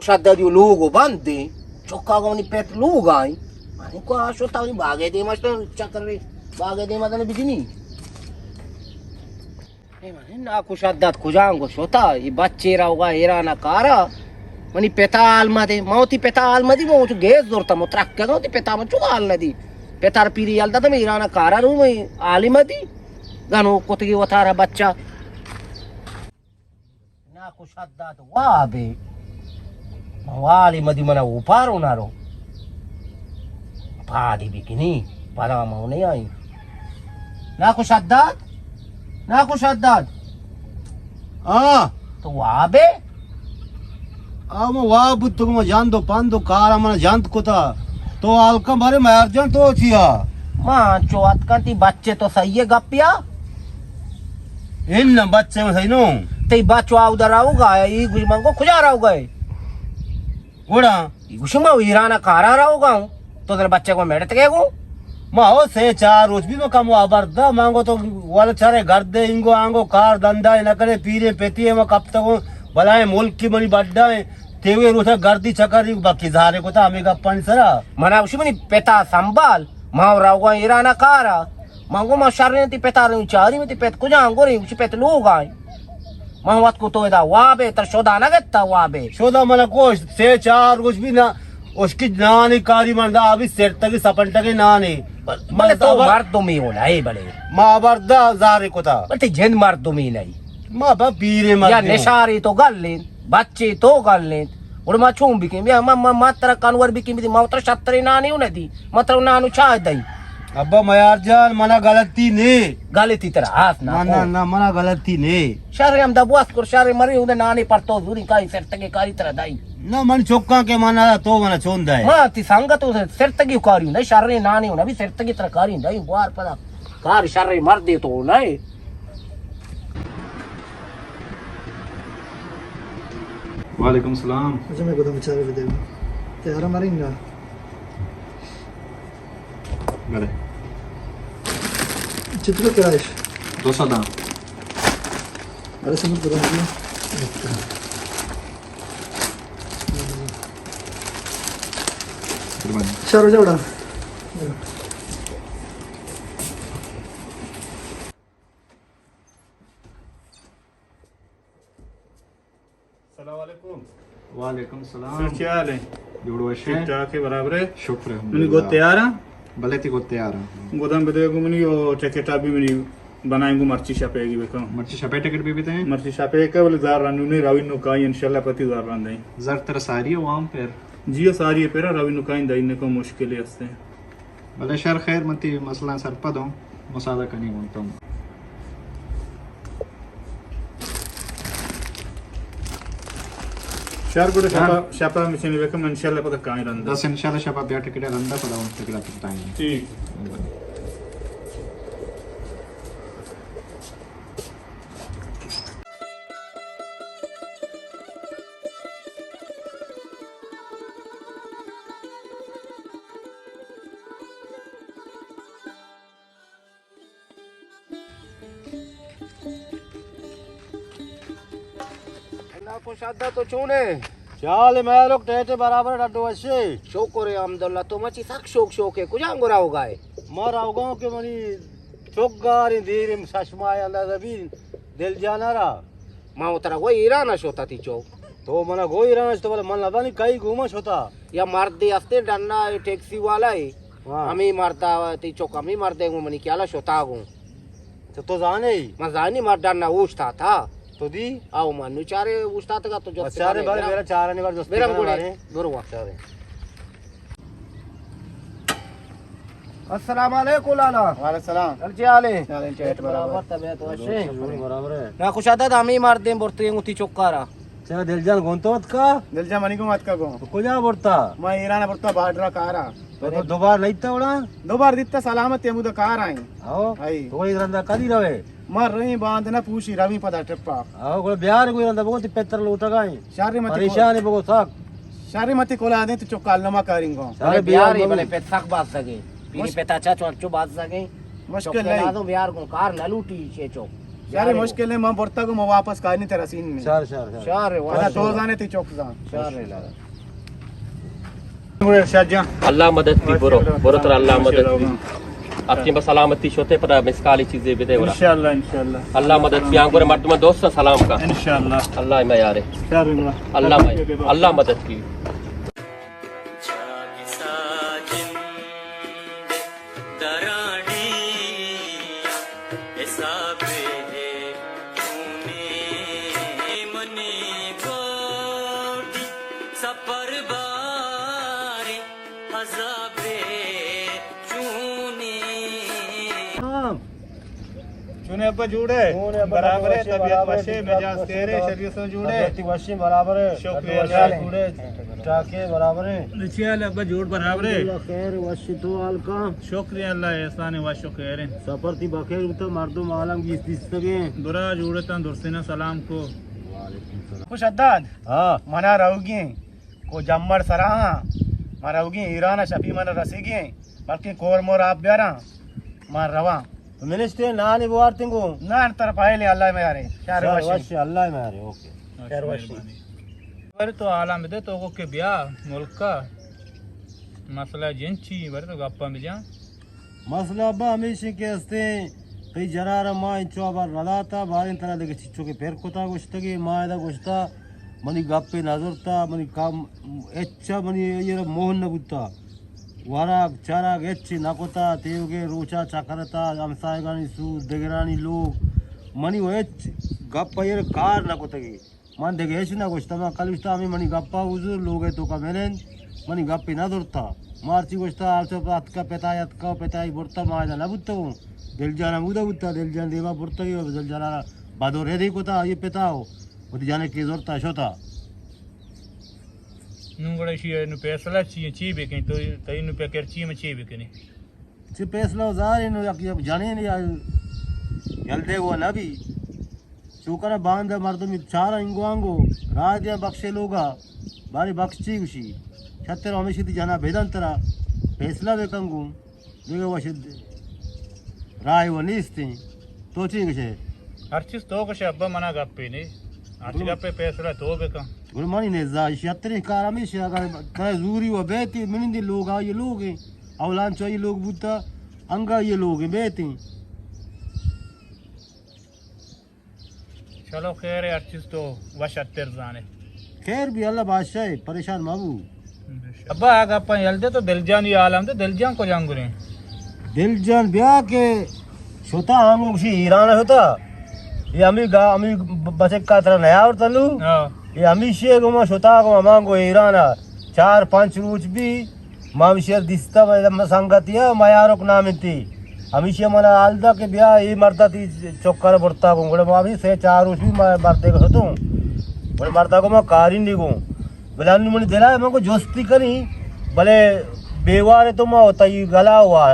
شدادی لوگ و بندیں، چکا گونی پت لوگ آئیں. من کو آ شتا ونی باغے دیما شتا چکر رے، باغے دیما دنے بجنی. اے من ناکو شداد کجانگو شتا، ای بچے روگا ایرانا کارا. منی پتا حال مدے، ما وتی پتا حال مدی، ما وتی گیس زورتا، ما ترک کگا وتی پتا من چو حال ندی. پتار پیری یل داتا، من ایرانا کارا رو، من حالی مدی. گنو کتگی وتارا بچہ. ناکو شداد وابے. موالی مدی منا اوپارو نارو. پادی بکنی، پدا مو نہیں آئی. ناکو شداد؟ ناکو شداد؟ آ. تو وابے؟ آ، من واب بوتگو، من جند و پند و کارا من جند کتا. تو حال کن بارے مہر جان، تو چیا؟ من چو اتکن تی بچے تو صحیح گپیا؟ ان بچے من صحیح نو. تی بچو آو در آو گا، ای گوش من کو کجا راو گئے؟ گڑا؟ ای گوش ما ایران کارا راو گا ہوں. تو در بچے کو میڑت گئے گو؟ ما ہو سے چار روچ بھی ما کم وابر دا، مانگو تو ول چرے گردے انگو آنگو کار دندا نہ کرے، پیرے پتی ما کپتگو، بلائیں ملک کی منی بڈا ہے. تیوے روچا گردی چکر ری باقی زہرے کتا ہمیں گپانی سرا. منا گوشی منی پتا سنبھال، ما روگا ایران کارا. من گو ما شریں تی پتا روں چاری، تی پت کجا گوریں؟ گوشی پت لوگا. من وت کو تو ادا وابے، تر شودا نہ گتا وابے. شودا منا کوش سے چار روچ بھی نہ، اشکی نانی کاری من دا ابھی سرتگی سپنٹگی نانی. بلے تو مردمی ہو نہ، اے بلے. ما بردا زہرے کتا. بلے تی جن مردمی نہیں. ما با پیرے یا مردم. نشاری تو گل انت، بچے تو گل انت. گڑا ما چون بکیں؟ بیا ما، ما، ما ترا کنور بکیں بدی، ما ترا شترے نانے و ندی، ما ترا نانو چاہ دئی. ابا میار جان، منا غلطی نے. غلطی ترا ہاس نا. نہ، نہ، نہ، منا غلطی نے. شر ہم دبواس کر، شر مرے اون نانے پر تو زوری کائی سرتگے کاری ترا دئی. نہ، من چکاں کہ منا تو منا چون دے. ما تی سنگت و سرتگی کاری نہ، شر نانے و نہ بھی سرتگی ترا کاری دئی، بوار پدا کار شر مردے تو نہ. وعلیکم السلام. اچھا، میں گودام چارے بدے. تیارا مریں گا. بلے. چتر کرائش؟ دو سو داں. ارے سمجھ گودام دیا. قربانی. چارو جوڑا. السلام علیکم. وعلیکم السلام. سر، چی حال ہے؟ جوڑ وش ہے؟ ٹھیک ٹھاک ہے، برابر ہے؟ شکر الحمدللہ. منی گو تیار ہیں؟ بلے تی گو تیار ہیں. گودام بدے گو منی او ٹکٹ ابھی منی بنائیں گو مرچی شپے گی بکن. مرچی شپے ٹکٹ بھی بیتے ہیں؟ مرچی شپے کا بلے زار رنو نہیں راوی نو کائی انشاءاللہ پتی زار رن دیں. زر تر ساری وام پر؟ جی ساری پر راوی نو کائی دائی نکو مشکل ہستے. بلے شر خیر، من تی مسئلہ سرپد ہوں، مساعدہ کنی ہوں تم. شر گڑا شپا، شپا مچنی بکم، انشاءاللہ پدا کائیں رندا. بس انشاءاللہ شپا بیا ٹکٹ رندا پدا ہوں ٹکٹ تائیں. ٹھیک. ناکو شداد تو چون ہے؟ چال مہلوک ٹیٹے برابر ڈڈو وشے. شکر ہے الحمدللہ. تو مچی سک شوق شوق ہے، کجا گورا ہوگا ہے؟ ما راوگاؤں کہ منی چوک گاریں دیریں شش ماہ اندازہ بی دل جانا را. ما وترا گو ایران شوتا تی چوک. تو منا گو ایران شتو بلے من لبانی کئی گوما شتا. یا مردے ہستے ڈنا ٹیکسی والا ہے. ہاں. ہمیں مردا تی چوک ہمیں مردے گو منی کیالا شتا گو. تو، تو زانے؟ من زانی مر ڈنا اوشتا تھا. تو دی؟ آو من نو چارے اوشتا تگا تو جست چارے بار میرا چارے نے بار جست برم گوڑے. بروا. چارے. السلام علیکم لالا. وعلیکم السلام. چل چی حال ہے؟ چل چیٹ برابر. طبیعت وشے؟ برابر ہے. ناکو شداد ہمیں مردیں برتیں گو تی چکارا. چرا دل جان گون تو اتکا؟ دل جان منی گون اتکا گون. تو کجا برتا؟ ما ایران برتا بارڈر کارا. تو، تو دوبار لیتا وڑا؟ دوبار دیتا سلامت ہے، مودہ کار آئیں. ہاں؟ ہائی. تو ایران دا کدی روے؟ ما رہی باند نہ پوشی روی پدا ٹپا. ہاں، گڑا بیار گو ایران دا بگو تی پتر لوٹا گائیں. شاری متی کو-، پریشان ہے بگو سک. شاری متی کولا دیں تو چکال نما کاریں گو. شاری بلے بیار بیاری بگو. بلے پت سک باز سگے. پیری مش-، پتا چا چو انچو باز سگے. مشکل چکے نہیں. نازو بیار گو کار نہ لوٹی شے چو. شر، مشکل ہے، من برتا کو، من واپس کاری ترا سین میں۔ شر، شر، شر۔ شر، ادا تو زانے تی چوک زان۔ شر، لا۔ ارشاد جان۔ اللہ مدد کی، برو، برو ترا اللہ مدد کی۔ اپنی بس سلامتی شوتے پر مسکالی چیزیں بدے ورا۔ انشاءاللہ، انشاءاللہ۔ اللہ مدد کی، آنگور مردم دوست سلام کا۔ انشاءاللہ۔ اللہ میں یارے۔ شر، اللہ۔ اللہ میں، اللہ مدد کی۔ چاگی ساجن دراڑی حساب ہے چونے منی گوڈی سپر باری عذاب چونی۔ چونے ابا جوڑ ہے؟ چونے ابا برابر ہے، جوڑ ہے، طبیعت برابر ہے، وش ہے، طبیعت مزاج وش ہے، تیرے، برابر ہے۔ شریعت سے جوڑ ہے؟ طبیعت وش ہے، برابر ہے۔ شکریہ اللہ۔ جوڑ ہے۔ ٹاکے برابر ہے۔ چیال ابا جوڑ برابر ہے۔ الحمدللہ خیر، وش تو حال کا؟ شکریہ اللہ، احسان وش و خیر ہے۔ سفر تی بخیر بوتا، مردم عالم گیس دیستگیں۔ درا جوڑتاں، درسینا سلام کو۔ وعلیکم السلام۔ خوش حداد۔ ہاں۔ منا روگی ہیں۔ کو جمڑ سرا ہاں۔ ما روگی ہیں ایران، شپی من رسیگی ہیں۔ بلکہ کور مور آپ بیاراں۔ ما رواں۔ منشتے نانی بوارتیں گو۔ نان تر پائلے اللہ میارے۔ شہر شہر وشی۔ وشی، اللہ میارے، اوکے۔ شہر وشی۔ مہربانی۔ بر تو عالم دے تو کو کہ بیا ملکا۔ مسئلہ جن چی بر تو گپا بجان۔ مسئلہ با ہمیشی کہ ہستے تئی جنارا ما انچو بار نداتا، باریں ترا دگہ چچو کہ پر کتا گوشتگی، ما ادا گوشتا منی گپے نزرتا، منی کام اچا منی ایرا موہن نبوتا۔ وراگ چراگ ہچ نہ کتا، تیوگیں روچا چکرتا، ہمسایگانی سور، دگرانی لوگ، منی و ہچ گپ ایر کار نہ کتگی۔ من دگہ ہچ نہ گوشتہ، من کل گوشتہ ہمے منی گپا حضور لوگ ء توکا ملند، منی گپے نہ زرتہ۔ ما ہرچی گوشتہ، ہرچ اتکہ پتائے اتکہ و پتائی برتہ، ما ادا نہ بوتگوں۔ دلجان ہمودا بوتہ، دلجان دیما برتگی و دلجان ء را بدو ردی کتہ، آئی پتا و وتی جنکے زرتہ شتہ۔ نوں گڑا ایشی ء نوں پیسلہ چی انت؟ چی بہ کنیں؟ تو، تئی نوں پکر چی، من چی بہ کنیں؟ چہ پیسلہ و زاریں نوں یک، یک جنین یا یل دیگ و نہ بی۔ چوکرا باند مردم چار انگو آنگو راہ دیاں بخشے لوگا، بارے بخش چی گوشی؟ شتر ہمیشی تی جنا بدن ترا پیسلہ بہ کن گوں۔ دگہ وش راہ و نیستیں۔ تو چی گشے؟ ہر چیز تو گشے ابا، منا گپے نے۔ ہر چی گڑا گپے پیسلہ تو بکن۔ گڑا منی نزا ایشی اتریں کار ہمیشی، اگر ترا زوری و بیتی منندی لوگ آئی لوگ ہیں، اولان چو آئی لوگ بوتا، انگا آئی لوگ ہیں بیتی۔ چلو خیر ہے، ہر چیز تو وش اتر زانے۔ خیر بی، اللہ بادشاہ ہے، پریشان مہ بو۔ ابا، آ گپاں یل دے تو دلجانی عالم دے، دلجان کجام گریں؟ دلجان بیا کہ شتا ہم گوشی ایران شتا۔ یہ ہمی گا، ہمی بچک کا ترا نیا اور تلو۔ ہاں۔ یہ ہمیشی گو ما شتا گو ہمان گو ایران۔ چار پانچ روچ بی ما ہمشی ء دیستہ، بلے ما سنگتی ء میارک نام انتی۔ ہمیشی ء منا حال دا کہ بیا اے مرد ء تی چکر برتا گوں۔ گڑا ما ہمے سے چار روچ بی ما مردے گو ستوں۔ گڑا مرد ء گو ما کاری نی گوں۔ بلے انو منی دل ء من گو جستی کنی، بلے بیوار تو ما تئی گلا ہوا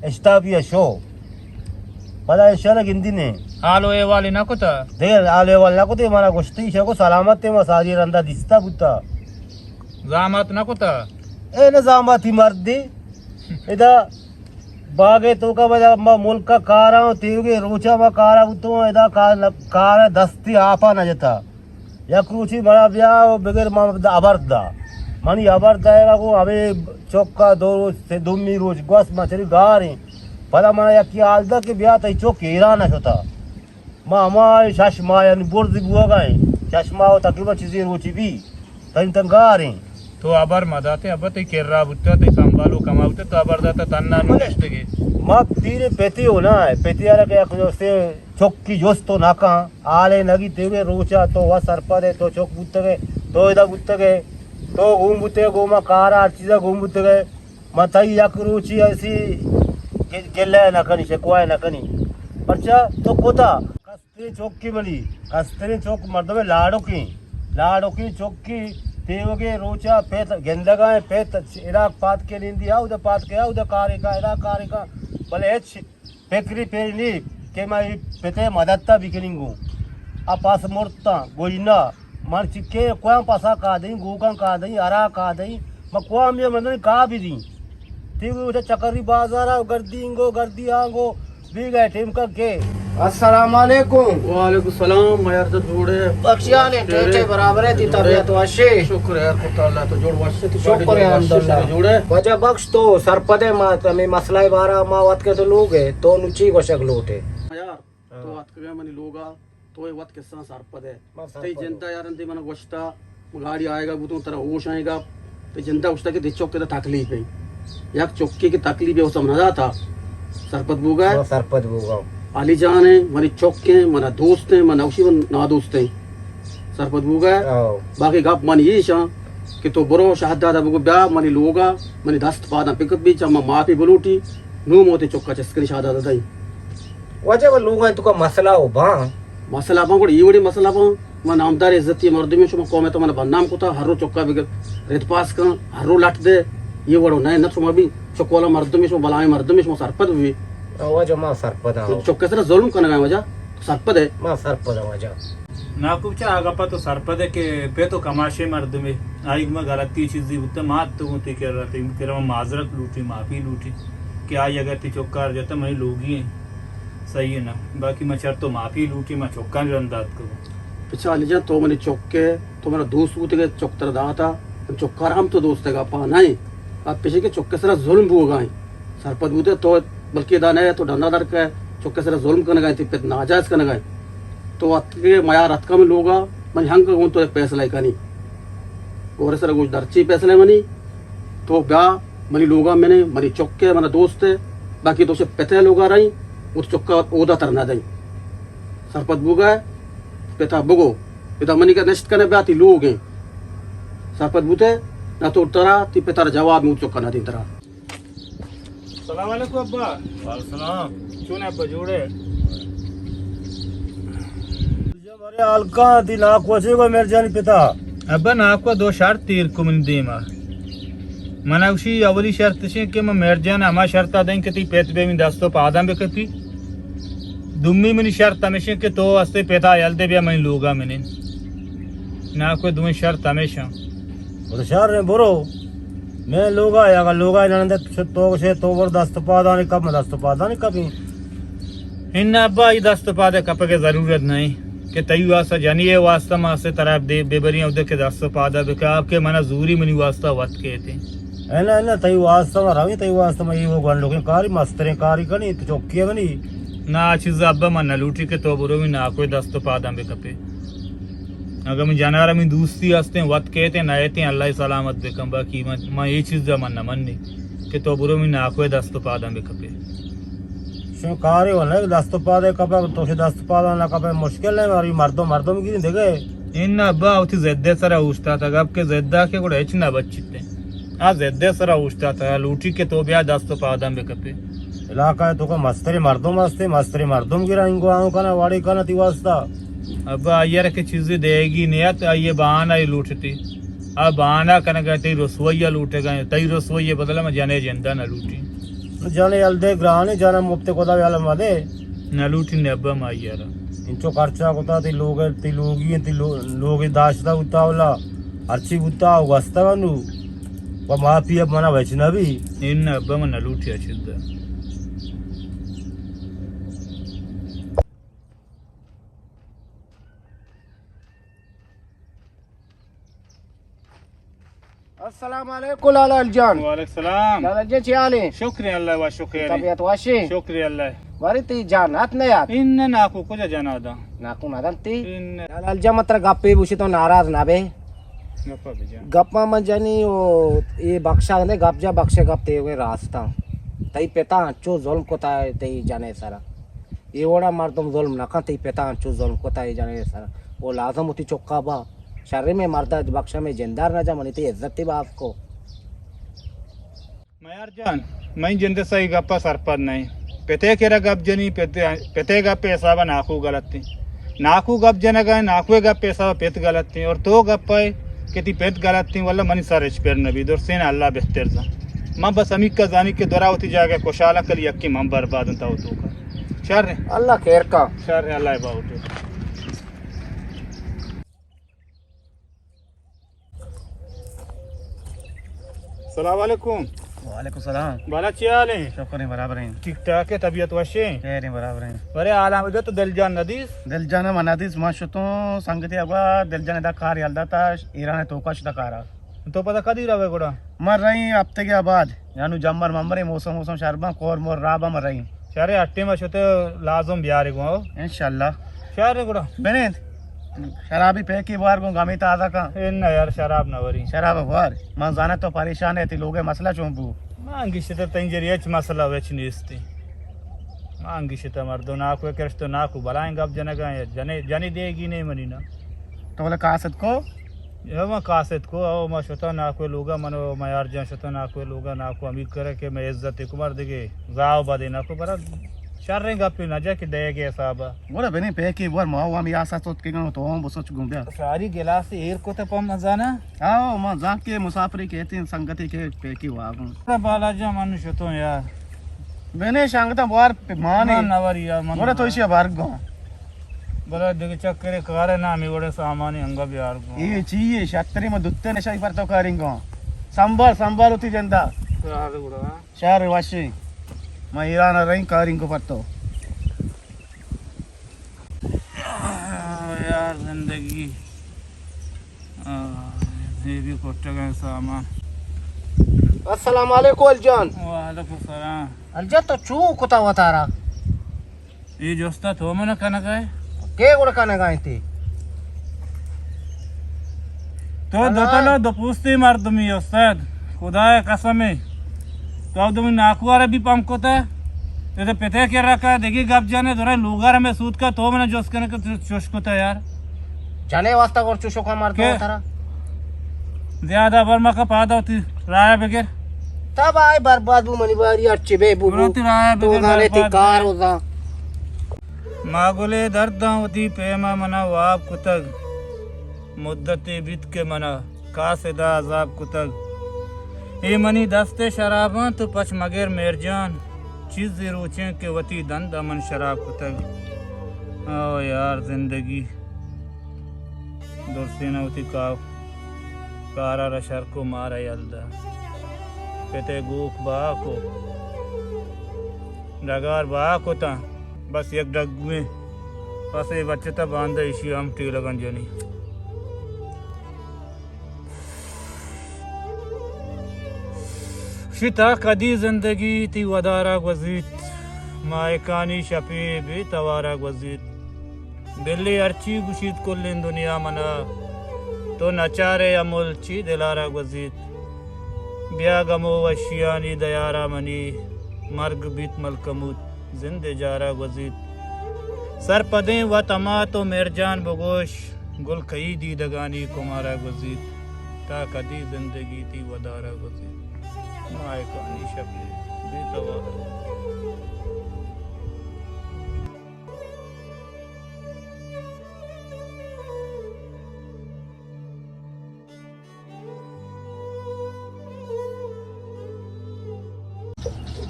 اشتاپی ء شو۔ پدا ایشاں گندی نے۔ حال و احوال نہ کتا؟ دیر حال و احوال نہ کتے، منا گوشتی ایشاں گو سلامت ہے، ما ساری رندا دیستا بوتا۔ زامات نہ کتا؟ اے نہ زاماتی مردے۔ ادا باغے توکا بجا ما ملکا کاراں، تیوگے روچا ما کارا بوتوں، ادا کار، کار دستی آپا نہ جتا۔ یک روچی منا بیا و بگر ما ہبر دا۔ منی ہبر دائگا گو ہمیں چکا دو روچ، سے دومی روچ گوس ما چری گاریں۔ پدا منا یکی حال دا کہ بیا تئی چک ایران شتا۔ ما ہما شش ماہ یعنی برز بوگا ہیں۔ شش ماہ و تقریباً چیزیں روچی بی۔ تنی تنگاریں۔ تو ہبر مہ داتے، ابا تئی کرا بوتا، تئی سنبھالو کما بوتا، تو ہبر داتا تنہا نو بلے نشتگے۔ ما تیرے پتی ہو نا، پتی آرا کہ یک سے چکی جست تو نہ کن، آلے نگی تیوے روچا تو و سرپد ہے، تو چک بوتگے، تو ادا بوتگے، تو گون بوتگے، گو ما کارا ہر چیزا گون بوتگے۔ ما تئی یک روچی ایسی گ-، گلہ نہ کنی، شکوہ نہ کنی۔ پرچا تو کتا؟ کستریں چوکی منی، کستریں چوک مردم لاڑوکیں، لاڑوکیں چوکی تیوگے روچا پیت گندگا ہیں، پیت عراق پات کے نندی، آ ادا پات کے، آ ادا کارے کا، عراق کارے کا، بلے ہچ فکری پیری نی کہ ما اے پتے مدد تا بکننگوں۔ آ پاس مرتا، گوجنا، مرچی کے کویاں پسا کا دیں، گوکاں کا دیں، ہرا کا دیں، ما کوام یہ مندن کا بھی دیں۔ تیوگے چکری بازارا گردی انگو، گردی آنگو، بیگا ٹیم کا کے۔ السلام علیکم۔ وعلیکم السلام، میار تو جوڑے؟ بخشیانے، ٹھیک ہے، برابر ہے، تی طبیعت وشے؟ شکر ہے، خدا اللہ تو جوڑ وشے، تو شکر ہے، الحمدللہ۔ جوڑے؟ واجہ بخش تو سرپدے ما، ہمیں مسئلہ بارا ما وت کے تو لوگ ہے، تو نچی گوشک لوٹے۔ یار، تو وت کے منی لوگا، تو اے وت کساں سرپد ئے۔ ما سرپد تئی اوں۔ جند ءَ یار انت من گوشتا، گاڑی آئیگا بوتوں ترا ہوش آئیگا، تئی جند ءَ گوشتا کہ تئی چک ءَ تکلیف ایں۔ یک چکے کہ تکلیف ایں، او سم نہ داتا۔ سرپد بوگا ئے؟ ما سرپد بوگا اوں۔ علی جان ایں، منی چک ایں، منا دوست ایں، من نوشی من نادوست ایں۔ سرپد بوگا ئے؟ آؤ۔ باقی گپ من ایشاں کہ تو برو شہداد ءَ بگو بیا منی لوگا، منی دست پاداں پکپ بی، چا من معافی بلوٹی، نوں من تئی چکا چست کنی شہداد ءَ دئیں۔ واجہ، وہ لوگاں تو کا مسئلہ ہو باں۔ مسئلہ باں، گڑا اے وڑیں مسئلہ باں۔ من نامدار عزتی مردمے، شما قوم تو من بدنام کتا، ہر رو چکا بگر رد پاس کن، ہر رو لٹ دے۔ اے وڑو نہ، نہ شما بھی چکولا مردمے، شما بلائیں مردمے، شما سرپد بھی۔ واجہ، ما سرپد ہاں۔ چکے سرا ظلم کنگا واجہ، سرپد ئے؟ ما سرپد ہاں واجہ۔ ناکو چا آ گپا تو سرپد ئے کہ پہ تو کماشے مردمے، آئی گما غلطی چیزی بوتا، ما تو گوں تی کرا، تی کرا معذرت لوٹی، معافی لوٹی کہ آئی اگر تی چکار جتا منی لوگی ایں۔ صحیح ہے نا؟ باقی من چر تو معافی لوٹی، من چکان رند دات کو۔ بچا علی جان، تو منی چک ئے، تو منا دوست بوتے کہ چک ترا داتا، من چکار ہم تو دوست ئے گپا نہ ایں۔ اب پیشے کہ چکے سرا ظلم بوگا ایں۔ سرپد بوتے تو بلکہ ادا نہ ئے، تو ڈنا در کئے، چکے سرا ظلم کنگا ایں، تی پت ناجائز کنگا ایں۔ تو اتکے میار اتکا من لوگا، من ہنگ گون تو ایک فیصلہ کنی۔ گورے سرا گوش درچی فیصلہ منی، تو بیا منی لوگا منے، منی چکے، منا دوست ئے، باقی تو سے پتے لوگا رہی، وہ تو چکا اودا تر نہ دیں۔ سرپد بوگا ئے، پتا بگو، پتا منی کا نشت کنے بیا تی لوگ ایں۔ سرپد بوتے، نہ تو ترا، تی پتر جواب میں چکا نہ دیں ترا۔ السلام علیکم ابا۔ وعلیکم السلام۔ چون ابا، جوڑے؟ ارے ہلکا تی ناکو چے گو میر جانی پتا؟ ابا ناکو دو شرط تیر کو منی دیما۔ منا گوشی اولی شرط اشیں کہ من میر جان ہما شرطا دیں کہ تی پت بے من دست و پاداں بکپی۔ دومی منی شرط ہمیشیں کہ تو استے پتا یل دے بیا منی لوگا منین۔ ناکو دوئیں شرط ہمیشاں۔ برو شر برو۔ میں لوگا یا اگر لوگا نندے تو تو گوشے تو بر دست پادانی کپ، من دست پادانی کپی۔ ان ابا ای دست پادے کپگے ضرورت نہیں کہ تئی واسطہ جنی واسطہ ما سے طرف دے بے بری اودے کے دست پادا بکا آپ کے منا زوری منی واسطہ وت کہتے۔ اے نہ، اے نہ، تئی واسطہ ما رویں، تئی واسطہ ما اے وہ گنڈوکیں کاری، مستریں کاری کنی، تو چوکی منی۔ نا، آ چیز ابا من نہ لوٹی کہ تو برو منی ناکوئے دست و پاداں بکپے۔ اگہ من جنارا من دوستی ہستیں، وت کیتیں، نہ ایتیں، اللہ سلامت بکن، باقی من، من اے چیز من نہ منی کہ تو برو منی ناکوئے دست و پاداں بکپے۔ شو کاری و نہ، دست و پادے کپے، تو شو دست و پاداں نہ کپے، مشکل نہیں، ماری مردم، مردم گیریں دگہ۔ ان ابا وتی ضد سرا اوشتاتگ، اب کہ ضد کہ گڑا ہچ نہ بچیت۔ آ ضد سرا اوشتاتگ، لوٹی کہ تو بیا دست و پاداں بکپے۔ علاقہ تو کا مستری مردم ہستے، مستری مردم گرا انگو آنگو کنا، واڑی کنا تی واسطہ۔ ابا آئیے را کہ چیزی دیگی نیت، آئیے بہانہ ہی لوٹتی۔ آ بہانہ کنگا تئی رسوائی لوٹگا، تئی رسوائی بدل میں جنے جندہ نہ لوٹی۔ جانے یل دے گرانے، جانا مفت خدا یل مدے۔ نہ لوٹی نے ابا ما یارا۔ انچو خرچہ کتا تی لوگ، تی لوگی، تی لو-، لوگ داشتا بوتا ولا۔ ہرچی بوتا او گستا نو۔ و معافی اب منا بچ نہ بی۔ ان ابا من نہ لوٹی اچھتا۔ السلام علیکم لالا جان۔ وعلیکم السلام۔ لالا جان چی حال ہے؟ شکر اللہ و شکر۔ طبیعت واشی؟ شکر اللہ۔ باری تی جان ہات نہ یات؟ ان ناکو کجا جنا دا؟ ناکو نہ دنتی؟ ان۔ لالا جان متر گپے بوشی تو ناراض نہ بے۔ گپا بجا۔ گپا من جنی او اے بخشا نے گپ جا بخشے گپ تے ہوئے راستہ۔ تئی پتا چو ظلم کتا ہے تئی جنے سرا۔ اے وڑا مردم ظلم نہ کن، تئی پتا انچو ظلم کتا اے جنے سرا۔ او لازم وتی چکا با۔ شر میں مردا بخشا میں جندار نہ جا، منی تئی عزت باز کو۔ میار جان، میں جند سہی گپا سرپد نہیں۔ پتے کرا گپ جنی، پتے، پتے گپ حسابا ناکو غلط تھی۔ ناکو گپ جنگا، ناکو گپ حسابا پت غلط تھی۔ اور تو گپ ہے کہ تی پت غلط تھی، واللہ منی سر اچ پر نبی، درسین اللہ بہتر زان۔ من بس ہمیکا زانی کہ درا وتی جاگہ خوشحالا کلی یکی من برباد انت او تو کا۔ شر ہے۔ اللہ خیر کا۔ شر ہے، اللہ باوٹو۔ السلام علیکم۔ وعلیکم السلام۔ بالا چی حال ایں؟ شکر ایں، برابر ایں۔ ٹھیک ٹھاک ئے، طبیعت وش ایں؟ خیر ایں، برابر ایں۔ برے حالاں بگو، تو دلجان ندیست؟ دلجان ءَ من ندیست، من شتوں سنگتے ءِ گور، دلجان ءَ ادا کار یل داتا، ایران ءِ توکا شتا کارا۔ تو پدا کدی روئے گڑا؟ من رئیں ہفتگے ءَ بعد۔ یعنی جمبر ممبر ایں، موسم موسم شر باں، کور مور راہ باں، من رئیں۔ شر ایں، ہٹے ما شتے لازم بیارے گوں۔ انشاءاللہ۔ شر ایں گڑا۔ بنند۔ شرابی پیکی بوار گوں، گمی تازہ کن۔ اے نہ یار، شراب نہ وریں۔ شراب بوار۔ من زاناں تو پریشان ئے، تئی لوگ ءِ مسئلہ چون بو؟ من گشتہ تئی جری ہچ مسئلہ ہچ نیستی۔ من گشتہ مردو ناکو کرشتو ناکو بلائیں گپ جنگا ایں، جنے، جنی دیگی نہ ایں منی نا۔ تو بلے قاصد کو؟ اے ما قاصد کو، او ما شتاں ناکو لوگا، من و میار جان شتاں ناکو لوگا، ناکو امیر کرے کہ مئے عزت کو مردگے، زاو بدے ناکو، برا شریں گپے نہ جا کہ دئیگے حسابا۔ گڑا بنی پیکی بوار، ما و ہمی آسا سوت کے گنو تو ہم بسوچ گوں بیا۔ ساری گلاس ایر کو تے پم مزانا۔ آو، ما زان کے مسافری کہتے ہیں، سنگتی کے پیکی واگوں۔ بالا جان من شتوں یار۔ بنی شنگتا بوار پہ مانے۔ من نوری یار، من گڑا تو نوری۔ ایشی بار گوں۔ بلے دگہ چکرے کارے نہ، ہمے وڑیں سامانی انگا بیار گوں۔ اے چی اے؟ شتری ما دوتے نشائی پر تو کاریں گوں۔ سنبھال، سنبھال وتی جندا۔ شر ایں گڑا۔ شر وشیں۔ ما ایران رئیں کاریں گوں پر تو۔ آہ، یار زندگی۔ آہ، اے بھی کٹگیں سامان۔ السلام علیکم الجان۔ وعلیکم السلام۔ الجان تو چو کتا وتارا؟ اے جستا تو من کنگا ئے؟ کے گڑا کنگا انت؟ تو دو تلا دو پوستی مردمی استاد، خدای قسم۔ تو دو ناکوار بھی پم کتا، تو پتے کے رکھا، دیکھی گپ جانے، دورے لوگار ہمیں سود کا، تو من جس کنے کہ چوش کتا یار۔ جنے واسطہ گڑ چوشو کا مردم ترا۔ زیادہ بر مکا پادا ہوتی، راہ بگر۔ تب آئے برباد بو منی باری، ہرچی بے بو بو۔ تو زانے تی کار ہوتا۔ ما گلے درداں وتی پیما منا واب کتگ، مدتے بیت کہ منا قاصدا عذاب کتگ۔ اے منی دست شراباں تو پچ مگر مہرجان، چیزے روچیں کہ وتی دندا من شراب کتگ۔ او یار زندگی، درسینا وتی کاو کارا را شر کو مارا یل دا۔ پتے گوک با کو۔ ڈگار با کتاں، بس یک ڈگویں۔ پس اے بچتا باندا ایشی ہم ٹیلگاں جنی۔ شی تا کدی زندگی تی ودارا گوزیت، ماہکانی شپی بے توارا گوزیت۔ بلے ہرچی گوشیت کلیں دنیا منا، تو نچارے امل چی دلارا گوزیت۔ بیا گم و وشیانی دیارا منی، مرگ بیت ملکموت زند جارا گوزیت۔ سرپدیں وت ہما تو مہرجان بگوش، گل کئی دیدگانی کمارا گوزیت۔ تا کدی زندگی تی ودارا گوزیت، ماہکانی شپی بے توارا۔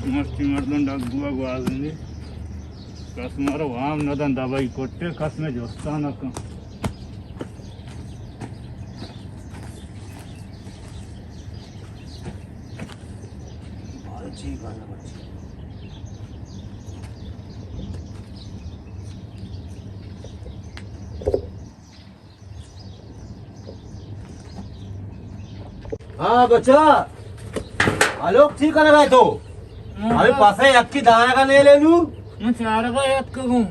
مرچی مردم ڈگوا گوازینی، کس مارا وام ندن، دبئی کٹے، کس میں جستا نکن۔ ہاں بچا، الوک ٹھیک کرے گا تو؟ ہاں۔ ابھی پاسے یکی دانا کا نہیں لے لوں۔ من چارگا یتکگوں۔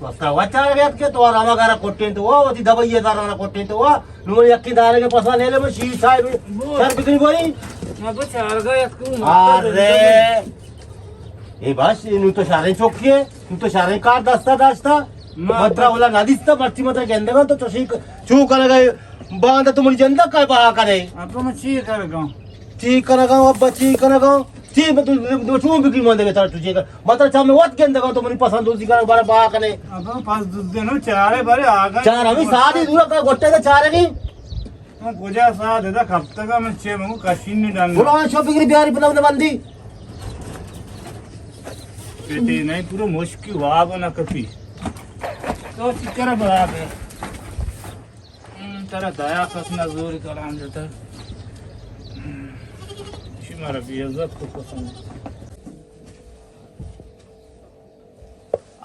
بس وا چارگا یتکے تو راما گارا کٹیں تو وا، وتی دبئی دارانا کٹیں تو وا۔ نو یکی دارے کے پسا لے لے، من شیر صاحب۔ بو۔ سر بکنی بوئی۔ ما تو چارگا یتکوں۔ ارے۔ اے بس، نو تو شاریں چوکی ہے، نو تو شاریں کار دستا داشتا۔ ما مترا ولا نہ دیستا، مرچی مترا گندگا تو چوشی ک-، چو کنگا، باندا تو منی جندا کا بہا کرے۔ اب من چی کرگا؟ چی کنگا، ابا چی کنگا؟ چی بہ تو، تو چون بگی من دگہ تر تو چی کر؟ مطلب چا میں وت گندگا تو منی پسند دوزی کر بارا با کنے۔ ابا پس دوزی نو چارے بارے آگا۔ چار ہمیں سادی دورا کا گٹے کا چارے نہیں۔ من کجا ساد دا کپتگا من چے منگو کشین نہیں ڈالنا۔ بلا شو بگری بیاری بنا بنا بندی۔ پیٹی نہیں پورا مشکی واب نہ کپی۔ تو چکر بڑا بے۔ ہم، ترا دیا کس نہ زوری کلام جتر۔ ہم، شی مارا بے عزت کو قسم۔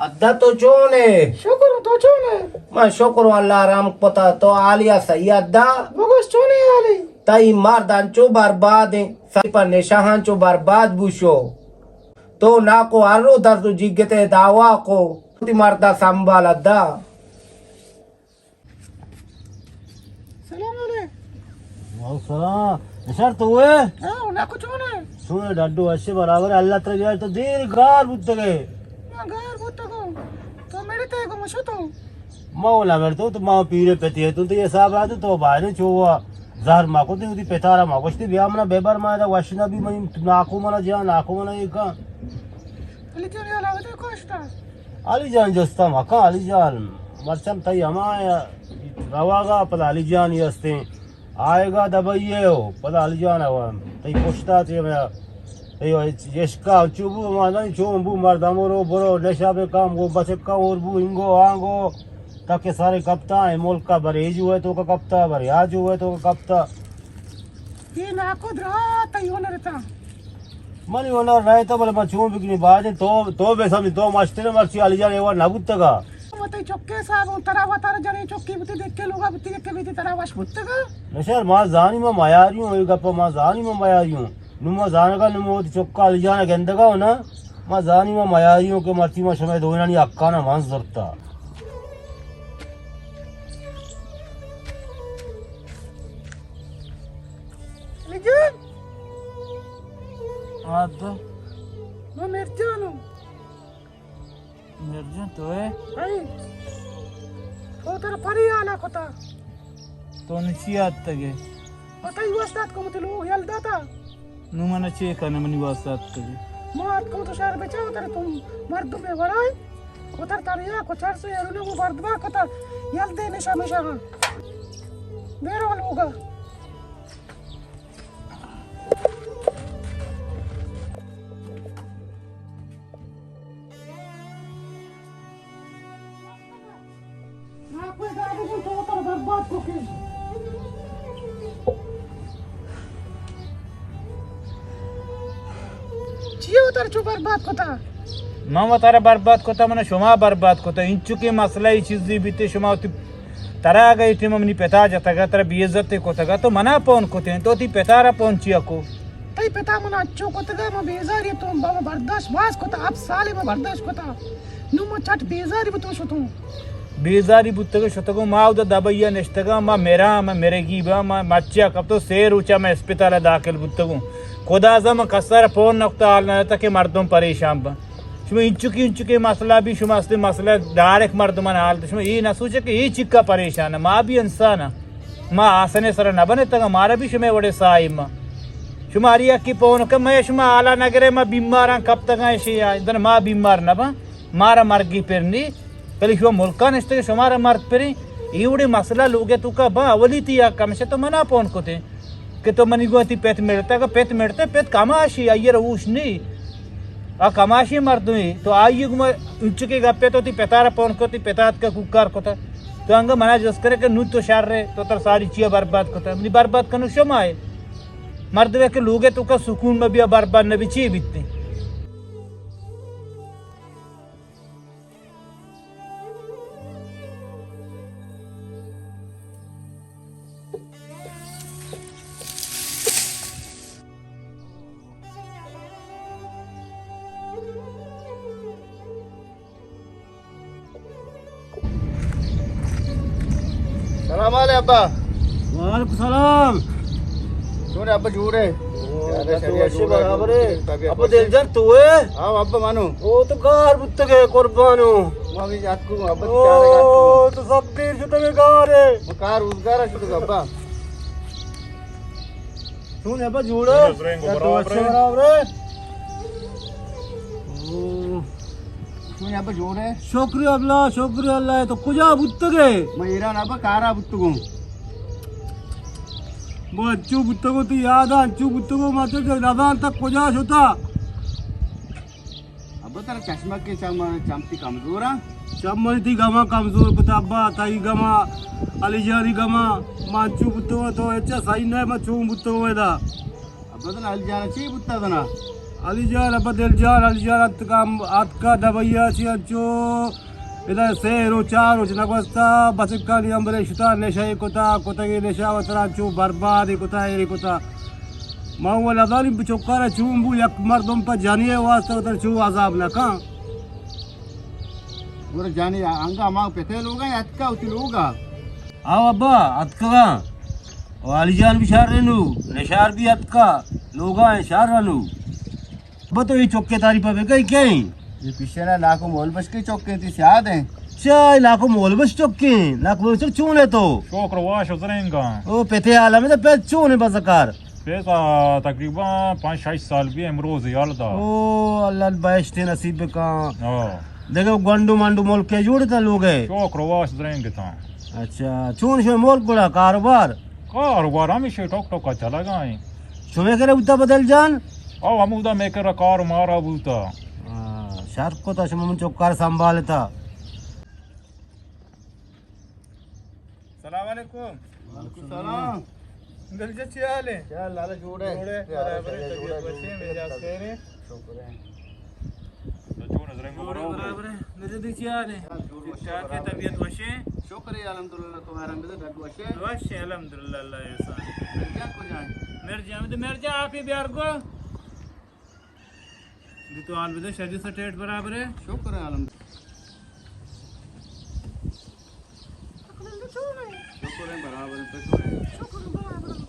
ادا تو چون ئے؟ شکر، تو چون ئے؟ من شکر، اللہ رحم کتا۔ تو حالی ءَ صحیح ادا؟ بگوش چون ئے حالی؟ تئی مرد انچو برباد ایں، سر پہ نشہ انچو برباد بوشو۔ تو ناکو ہر رو درد و جگتے دعوا کو، تئی مردا سنبھال ادا۔ سلام علیکم۔ وعلیکم سلام۔ نشار تو ہوئے؟ ہاں، ناکو چون ئے؟ چون ئے ڈڈو، اچھے برابر ہے، اللہ ترا جائے تو دیر گار بوتگے۔ ما گار بوتگوں۔ تو میرے تے گم شو تو۔ ما ولا میرے تو، تو ما پیرے پتی ہے، تو تو یہ حساب آتے تو باہر چو ہوا۔ زہر ما کو تے، وتی پتارا ما گوشتے، بیا منا بے بر ما دا وش نہ بی، منی ناکو منا جا، ناکو منا یہ کن۔ علی جان، یہ لاوتے کوشتا۔ علی جان جستا مکن، علی جان، مرچم تئی ہما رواگا پدا علی جان ہی ہستیں۔ آئیگا دبئی ہے ہو، پدا علی جان ہوا، تئی پشتا چے میا، تئی عشقا چو بو، ما نہیں چون بو، مردم رو برو، نشہ بکم، گو بچکا اور بو، انگو آنگو، تاکہ سارے کپتا، اے ملکا برے جو ہے تو کا کپتا، برے آ جو ہے تو کا کپتا۔ اے ناکو درا تئی ہنر تا۔ منی ہنر رہتا، بلے من چون بکنی باجے، تو، تو بے سمجھ، تو مشتر مرچی علی جان ایوار نہ بوتگا۔ وتی چکے صاحب، ترا وتارا جنے چکی بوتی، دیکھ کے لوگا بوتی، دیکھ کے بیتی ترا وش بوتگا۔ نشر، ما زانی ما میاری ہوں، اے گپا ما زانی ما میاری ہوں۔ نو ما زانگا، نو ما وتی چکا علی جان گندگا ہو نا، ما زانی ما میاری ہوں کہ مرچی ما شمے دوئینانی حقانا من زرتا۔ علی جان۔ ہاں تو؟ ما مرجانوں۔ مرجان تو ہے؟ ہاں۔ تو ترا پری آنا کتا۔ تو نچی آتگے؟ ما تئی واسطہ اتکوں، تئی لوگ یل داتا۔ نو من چے کنہ منی واسطہ اتکگے؟ ما اتکوں تو شہر بچا، ترا تم مردم وڑائے۔ وتر تریا کو چرس یارو نو بردبار کتا، یل دے نشا مشا۔ بیرو لوگا۔ چی وتر چو برباد کتا؟ من وتارا برباد کتا، من شما برباد کتا۔ انچو کہ مسئلہ ای چیزی بیتے، شما وتی، ترا اگہ اے ٹیم منی پتا جتگا، ترا بے عزت کتگا، تو منا پون کتیں، تو تی پتا را پون چیا کو؟ تئی پتا من انچو کتگا، من بیزاری تو بابا برداشت باز کتا، ہفت سال من برداشت کتا۔ نو من چٹ بیزاری بتو شتوں۔ بیزاری بوتگا شتگوں، ما اودا دبئی ء نشتگاں، ما مراں، ما مرگی باں، ما مچیا کپتو، سے روچا ما اسپتال ء داخل بوتگوں۔ خدا زان من کسر فون نکتا، حال نہ داتا کہ مردم پریشان باں۔ شما انچکی انچکی مسئلہ بی، شما اصلی مسئلہ ڈائریکٹ مردمان حال دے۔ شما اے نہ سوچے کہ اے چکا پریشان ہے، ما بھی انسان ہاں۔ ما آسنے سر نہ بنتگاں، مارا بھی شمے وڑے ساہی ما۔ شما ہر یکی پون کہ میں شما حالا نہ گرے، ما بیماراں کپتگاں اشی، دن ما بیمار نہ باں، مارا مرگی پر نی۔ بلے شما ملکا نشتگے، شمارا مرد پریں۔ اے وڑیں مسئلہ لوگے توکا باں، اولی تی حق ہمیشہ تو منا پون کتیں کہ تو منی گوں تی پت مڑتگ، پت مڑتگ، پت کماشی، آئی را ہوش نی۔ آ کماشی مردمے، تو آئی گما انچکے گپے تو تی پتارا پون کت، تی پتا اتکا کوکار کتا۔ تو انگا منا جست کرے کہ نو تو شر ہے، تو تر ساری چیا برباد کتا۔ منی برباد کنو شما ہے۔ مردمے کہ لوگے توکا سکون مبیا، برباد نبی، چی بیتے؟ سلام علیکم ابا۔ وعلیکم سلام۔ چون ئے ابا، جوڑ ئے؟ او، یار، ابا، تو طبیعت اچھے جوڑ ئے؟ برابر ئے؟ طبیعت ابا، اچھے؟ دلجان تو ئے؟ ہاں ابا، مانو۔ او تو گار بوتگے قربانو۔ ما بھی جات کو ابا، او، چارے گار کو۔ تو سب دیر شتگے گار ئے۔ ما کار روزگار شتگے ابا۔ چون ئے ابا، جوڑ ئے؟ تو اچھے برابر ئے؟ او۔ چون ئے ابا، جوڑ ئے؟ شکر اللہ، شکر اللہ، تو کجا بوتگے؟ من ایران ابا کارا بوتگوں۔ من انچو بوتگوں، تو یاد آ، انچو بوتگوں، من تو نزانتا کجا شتا۔ ابا ترا چشمک کے چم، چم تی کمزور آں؟ چم منی تی گما کمزور کتا ابا، تئی گما، علی جانی گما، من انچو بوتگوں، تو اچھا صحیح نہ، من چون بوتگوں ادا۔ اب مدن علی جان چی بوتا دنا؟ علی جان، ابا دل جان، علی جان اتکا، اتکا دبئی ءَ چی انچو ادا سے روچ چار روچ نہ گوستا، بچکانی امبرے شتا، نشہ ءَ کتا، کتگی نشہ وترا چو برباد کتا، ایر کتا۔ ما وہ نزانی چکارا چون بو، یک مردم پہ جنی ءِ واسطہ وتر چو عذاب نہ کن۔ گڑا جانی انگا ما پتے لوگا یا اتکا ہوتی لوگا؟ آو ابا، اتکگاں۔ او علی جان بھی شار رنو، نشار بھی اتکا، لوگا ہیں شار رنو۔ ابا تو یہ چکے تاری پہ بکئی کہیں؟ یہ پیشے نا لاکو مول بش کے چکے تی سیاد ہیں۔ چا لاکو مول بش چکے، لاکو مول بش چون ہے تو؟ شکر واش و زرنگا۔ او پتے عالم ہے تو پہ چون ہے بزکار؟ پیسا تقریباً پنچ شش سال بھی امروز یال دا۔ او اللہ بہشت نصیب بکاں۔ ہاں۔ دیکھو گنڈو منڈو ملک کے جوڑ تا لوگ ہے۔ شکر واش زرنگ تا۔ اچھا، چون شو ملک گڑا کاروبار؟ کاروبار ہمیشہ ٹوک ٹوک چلا گائیں۔ شمے کرے بوتا بدل جان؟ او ہمودا میں کرا کار مارا بوتا۔ ہاں، شر کو تا شما من چوکار سنبھالتا۔ السلام علیکم۔ وعلیکم السلام۔ دلجا چی حال ہے؟ کیا حال ہے؟ جوڑے؟ جوڑے، برابر ہے، طبیعت وشے، مزاج خیر ہے؟ شکر ہے۔ تو جوڑ نظریں کو جوڑے، برابر ہے۔ برابر ہے۔ دلجا دی چی حال ہے؟ ٹھیک ٹھاک ہے، طبیعت وشے؟ شکر ہے، الحمدللہ، تو حیران بدے، ڈگ وشے؟ وشے، الحمدللہ، اللہ احسان۔ مرجان کو جائیں؟ مرجان، تو مرجان آپ ہی بیار کو۔ دی تو حال بدے، شجی سٹیٹ برابر ہے؟ شکر ہے، الحمدللہ۔ شکر ہے، برابر ہے، تو شکر ہے۔ شکر برابر ہے۔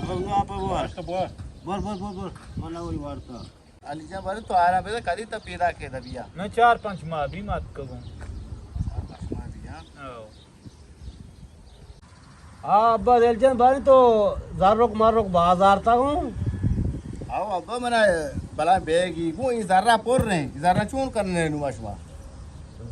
اب ہوا آپ bore. Bore, bore, bore, bore. منا وہی وارتا۔ علی جان، بارے تو آرام بدے، کدی تا پیدا کے دبیا؟ میں چار پنچ ماہ بھی مات کبوں۔ چار پنچ ماہ بھی، ہاں؟ او۔ ہاں، ابا دل جان، بارے تو زرک مرک بازار تا ہوں؟ آو ابا، منا بلا بیگی گوں، ای زرہ پر رہے، زرہ چون کرنے نو شما؟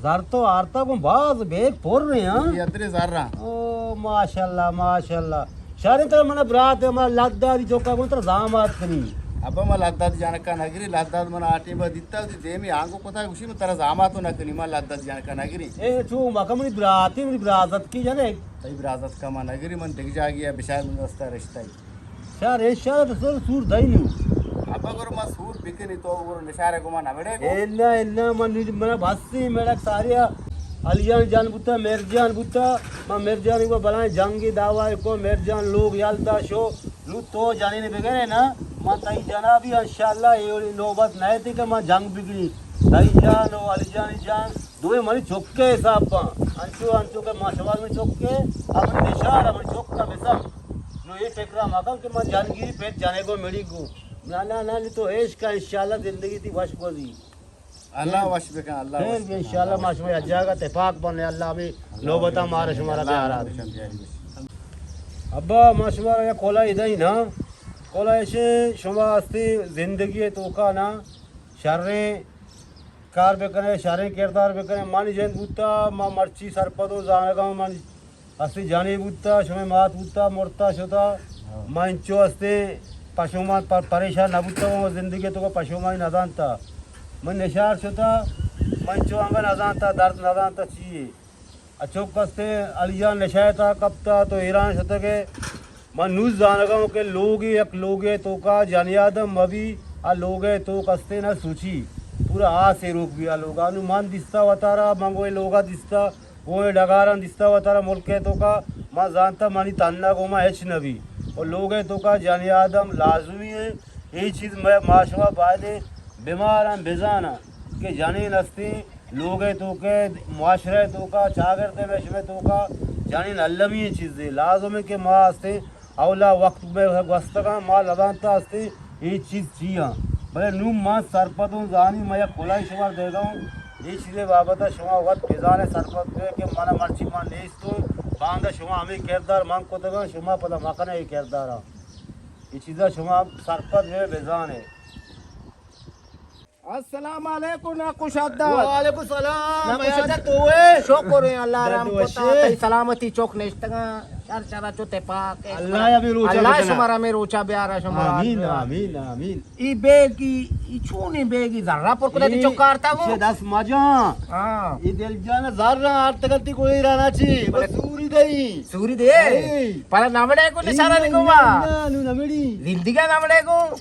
زر تو آرتا گوں باز بیگ پر رہے، ہاں؟ یہ ادرے زرہ۔ او، ماشاءاللہ، ماشاءاللہ۔ شاریں ترا منا برات ہے، منا لدادی چوکا گوں ترا زامات کنی۔ ابا ما لداد جانکا نگری، لداد منا آٹے با دیتا، دی دیمی آنگو کتا گوشی من ترا زاماتو نکنی، ما لداد جانکا نگری۔ اے چو مکا منی براتی، منی برازت کی جنے۔ تئی برازت کا ما نگری، من دگ جاگی ہے، بشار من دستا رشتہ ہی۔ شار، اے شار تو سور، سور دئی نیو۔ ابا گرو ما سور بکنی تو گرو نشارے گما نہ بڑے گو۔ اے نہ، اے نہ، من نیج منا بسی میڑک ساریا علیان جان بوتا، مرجان بوتا، ما مرجان کو بلائیں جنگی دعوی کو، مرجان لوگ یلدا شو، نو تو جنین بگرے نا، ما تئی جنا بھی انشاءاللہ اے نوبت نہ تی کہ ما جنگ بگنی۔ تئی جان و علی جان جان دوئے منی چکے حساب باں۔ انچو، انچو کہ ما شوال منی چکے، ہمنی نشار ہمنی چکا بسم۔ نو اے فکرا مکن کہ ما جنگی پت جنے گو مڑی گو۔ نا، نا، نا، نی تو عشق انشاءاللہ زندگی تی وش گوزی۔ اللہ وش بکن، اللہ خیر وش بکن، انشاءاللہ اللہ ما وش شما بکن۔ جاگہ تفاق بنے، اللہ ہمیں اللہ نوبتا وش مارا بکن، شمارا اللہ بیارا۔ وش بکن۔ ابا ما شمارا یک کولا ادائی نا، کولا ایشے شما استی زندگی توکا نا شریں کار بکنے، شریں کردار بکنے، من جند بوتا، ما مرچی سرپد و زانگا من ہستی جانی بوتا، شمئے مات بوتا، مرتا شتا۔ ہاں۔ من انچو ہستیں پشومان پر-، پریشان نہ بوتا، و زندگی تو پشومانی نہ دانتا۔ من نشار شتا، من انچو انگا نہ دانتا، درد نہ دانتا چیئے۔ اچوک ہستیں علی جان نشہ تا کپتا تو ایران شتگے۔ من نوز زانگا ہوں کہ لوگے، یک لوگے توکا جنی آدم مبی، آ لوگے توک ہستیں نہ سوچی۔ پورا آسے روک بیا لوگا۔ نو من دیستا وتارا، من گوئے لوگا دیستا۔ گوں اے ڈگاراں دیستا وتارا ملک ءِ توکا، ما زانتا منی تھنا گوما ہچ نہ بی۔ و لوگ ءِ توکا جنی آدم لازمی ایں۔ اے چیز ما، ما شما بایدیں بماراں بزاناں کہ جنین ہستیں لوگ ءِ توکا، معاشرہ ءِ توکا، چاگرد ءِ مشم ءِ توکا جنین المی ایں چیزے۔ لازم ایں کہ ما ہستیں اولا وقت بہ گوستگاں، ما لبانتا ہستیں اے چیز چی آں۔ بلے نوں ما سرپد اوں، زانی ما یک کلاہے شمار دیگا اوں۔ اے چیزے بابتا شما وت بزانے سرپد بے کہ منا مرچی ما نیست اوں، باندا شما ہمے کردار من کتگاں، شما پدا مکنے اے کردارا۔ اے چیزا شما سرپد بے بزانے۔ السلام علیکم ناکو شادا۔ وعلیکم السلام۔ ناکو شادا۔ تو ہے؟ شکر ہے اللہ رحم کو تا۔ تئی سلامتی، چوک نشتگاں۔ شر شر چو تپاک ہے۔ اللہ یا بھی روچا اللہ بکنا۔ شمارا میں روچا بیارا شمارا۔ آمین، آمین، آمین۔ ای بیگی، ای چونی بیگی ذرہ پر کتا تی چکارتا گو؟ چے دس مجاں۔ ہاں۔ ای دل جان ذرہ آرتگتی کوئی رانا چی۔ بس سوری دئی۔ سوری دے؟ اے۔ پلا نمڑے کو نشانہ نکو ما۔ نو نمڑی۔ زندگی نمڑے کو۔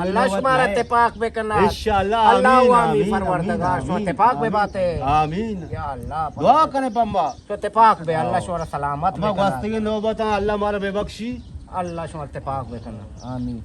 اللہ شمارا تپاک بکنا۔ انشاءاللہ، اللہ آمین، آمین، پروردگار، شما تپاک بباتے۔ آمین۔ یا اللہ، دعا کنے پمبا۔ شما تپاک بے، اللہ شمارا سلامت بکنا۔ گوستگی نوبتاں اللہ مارا بے بخشی۔ اللہ شمارا تپاک بکنا۔ آمین۔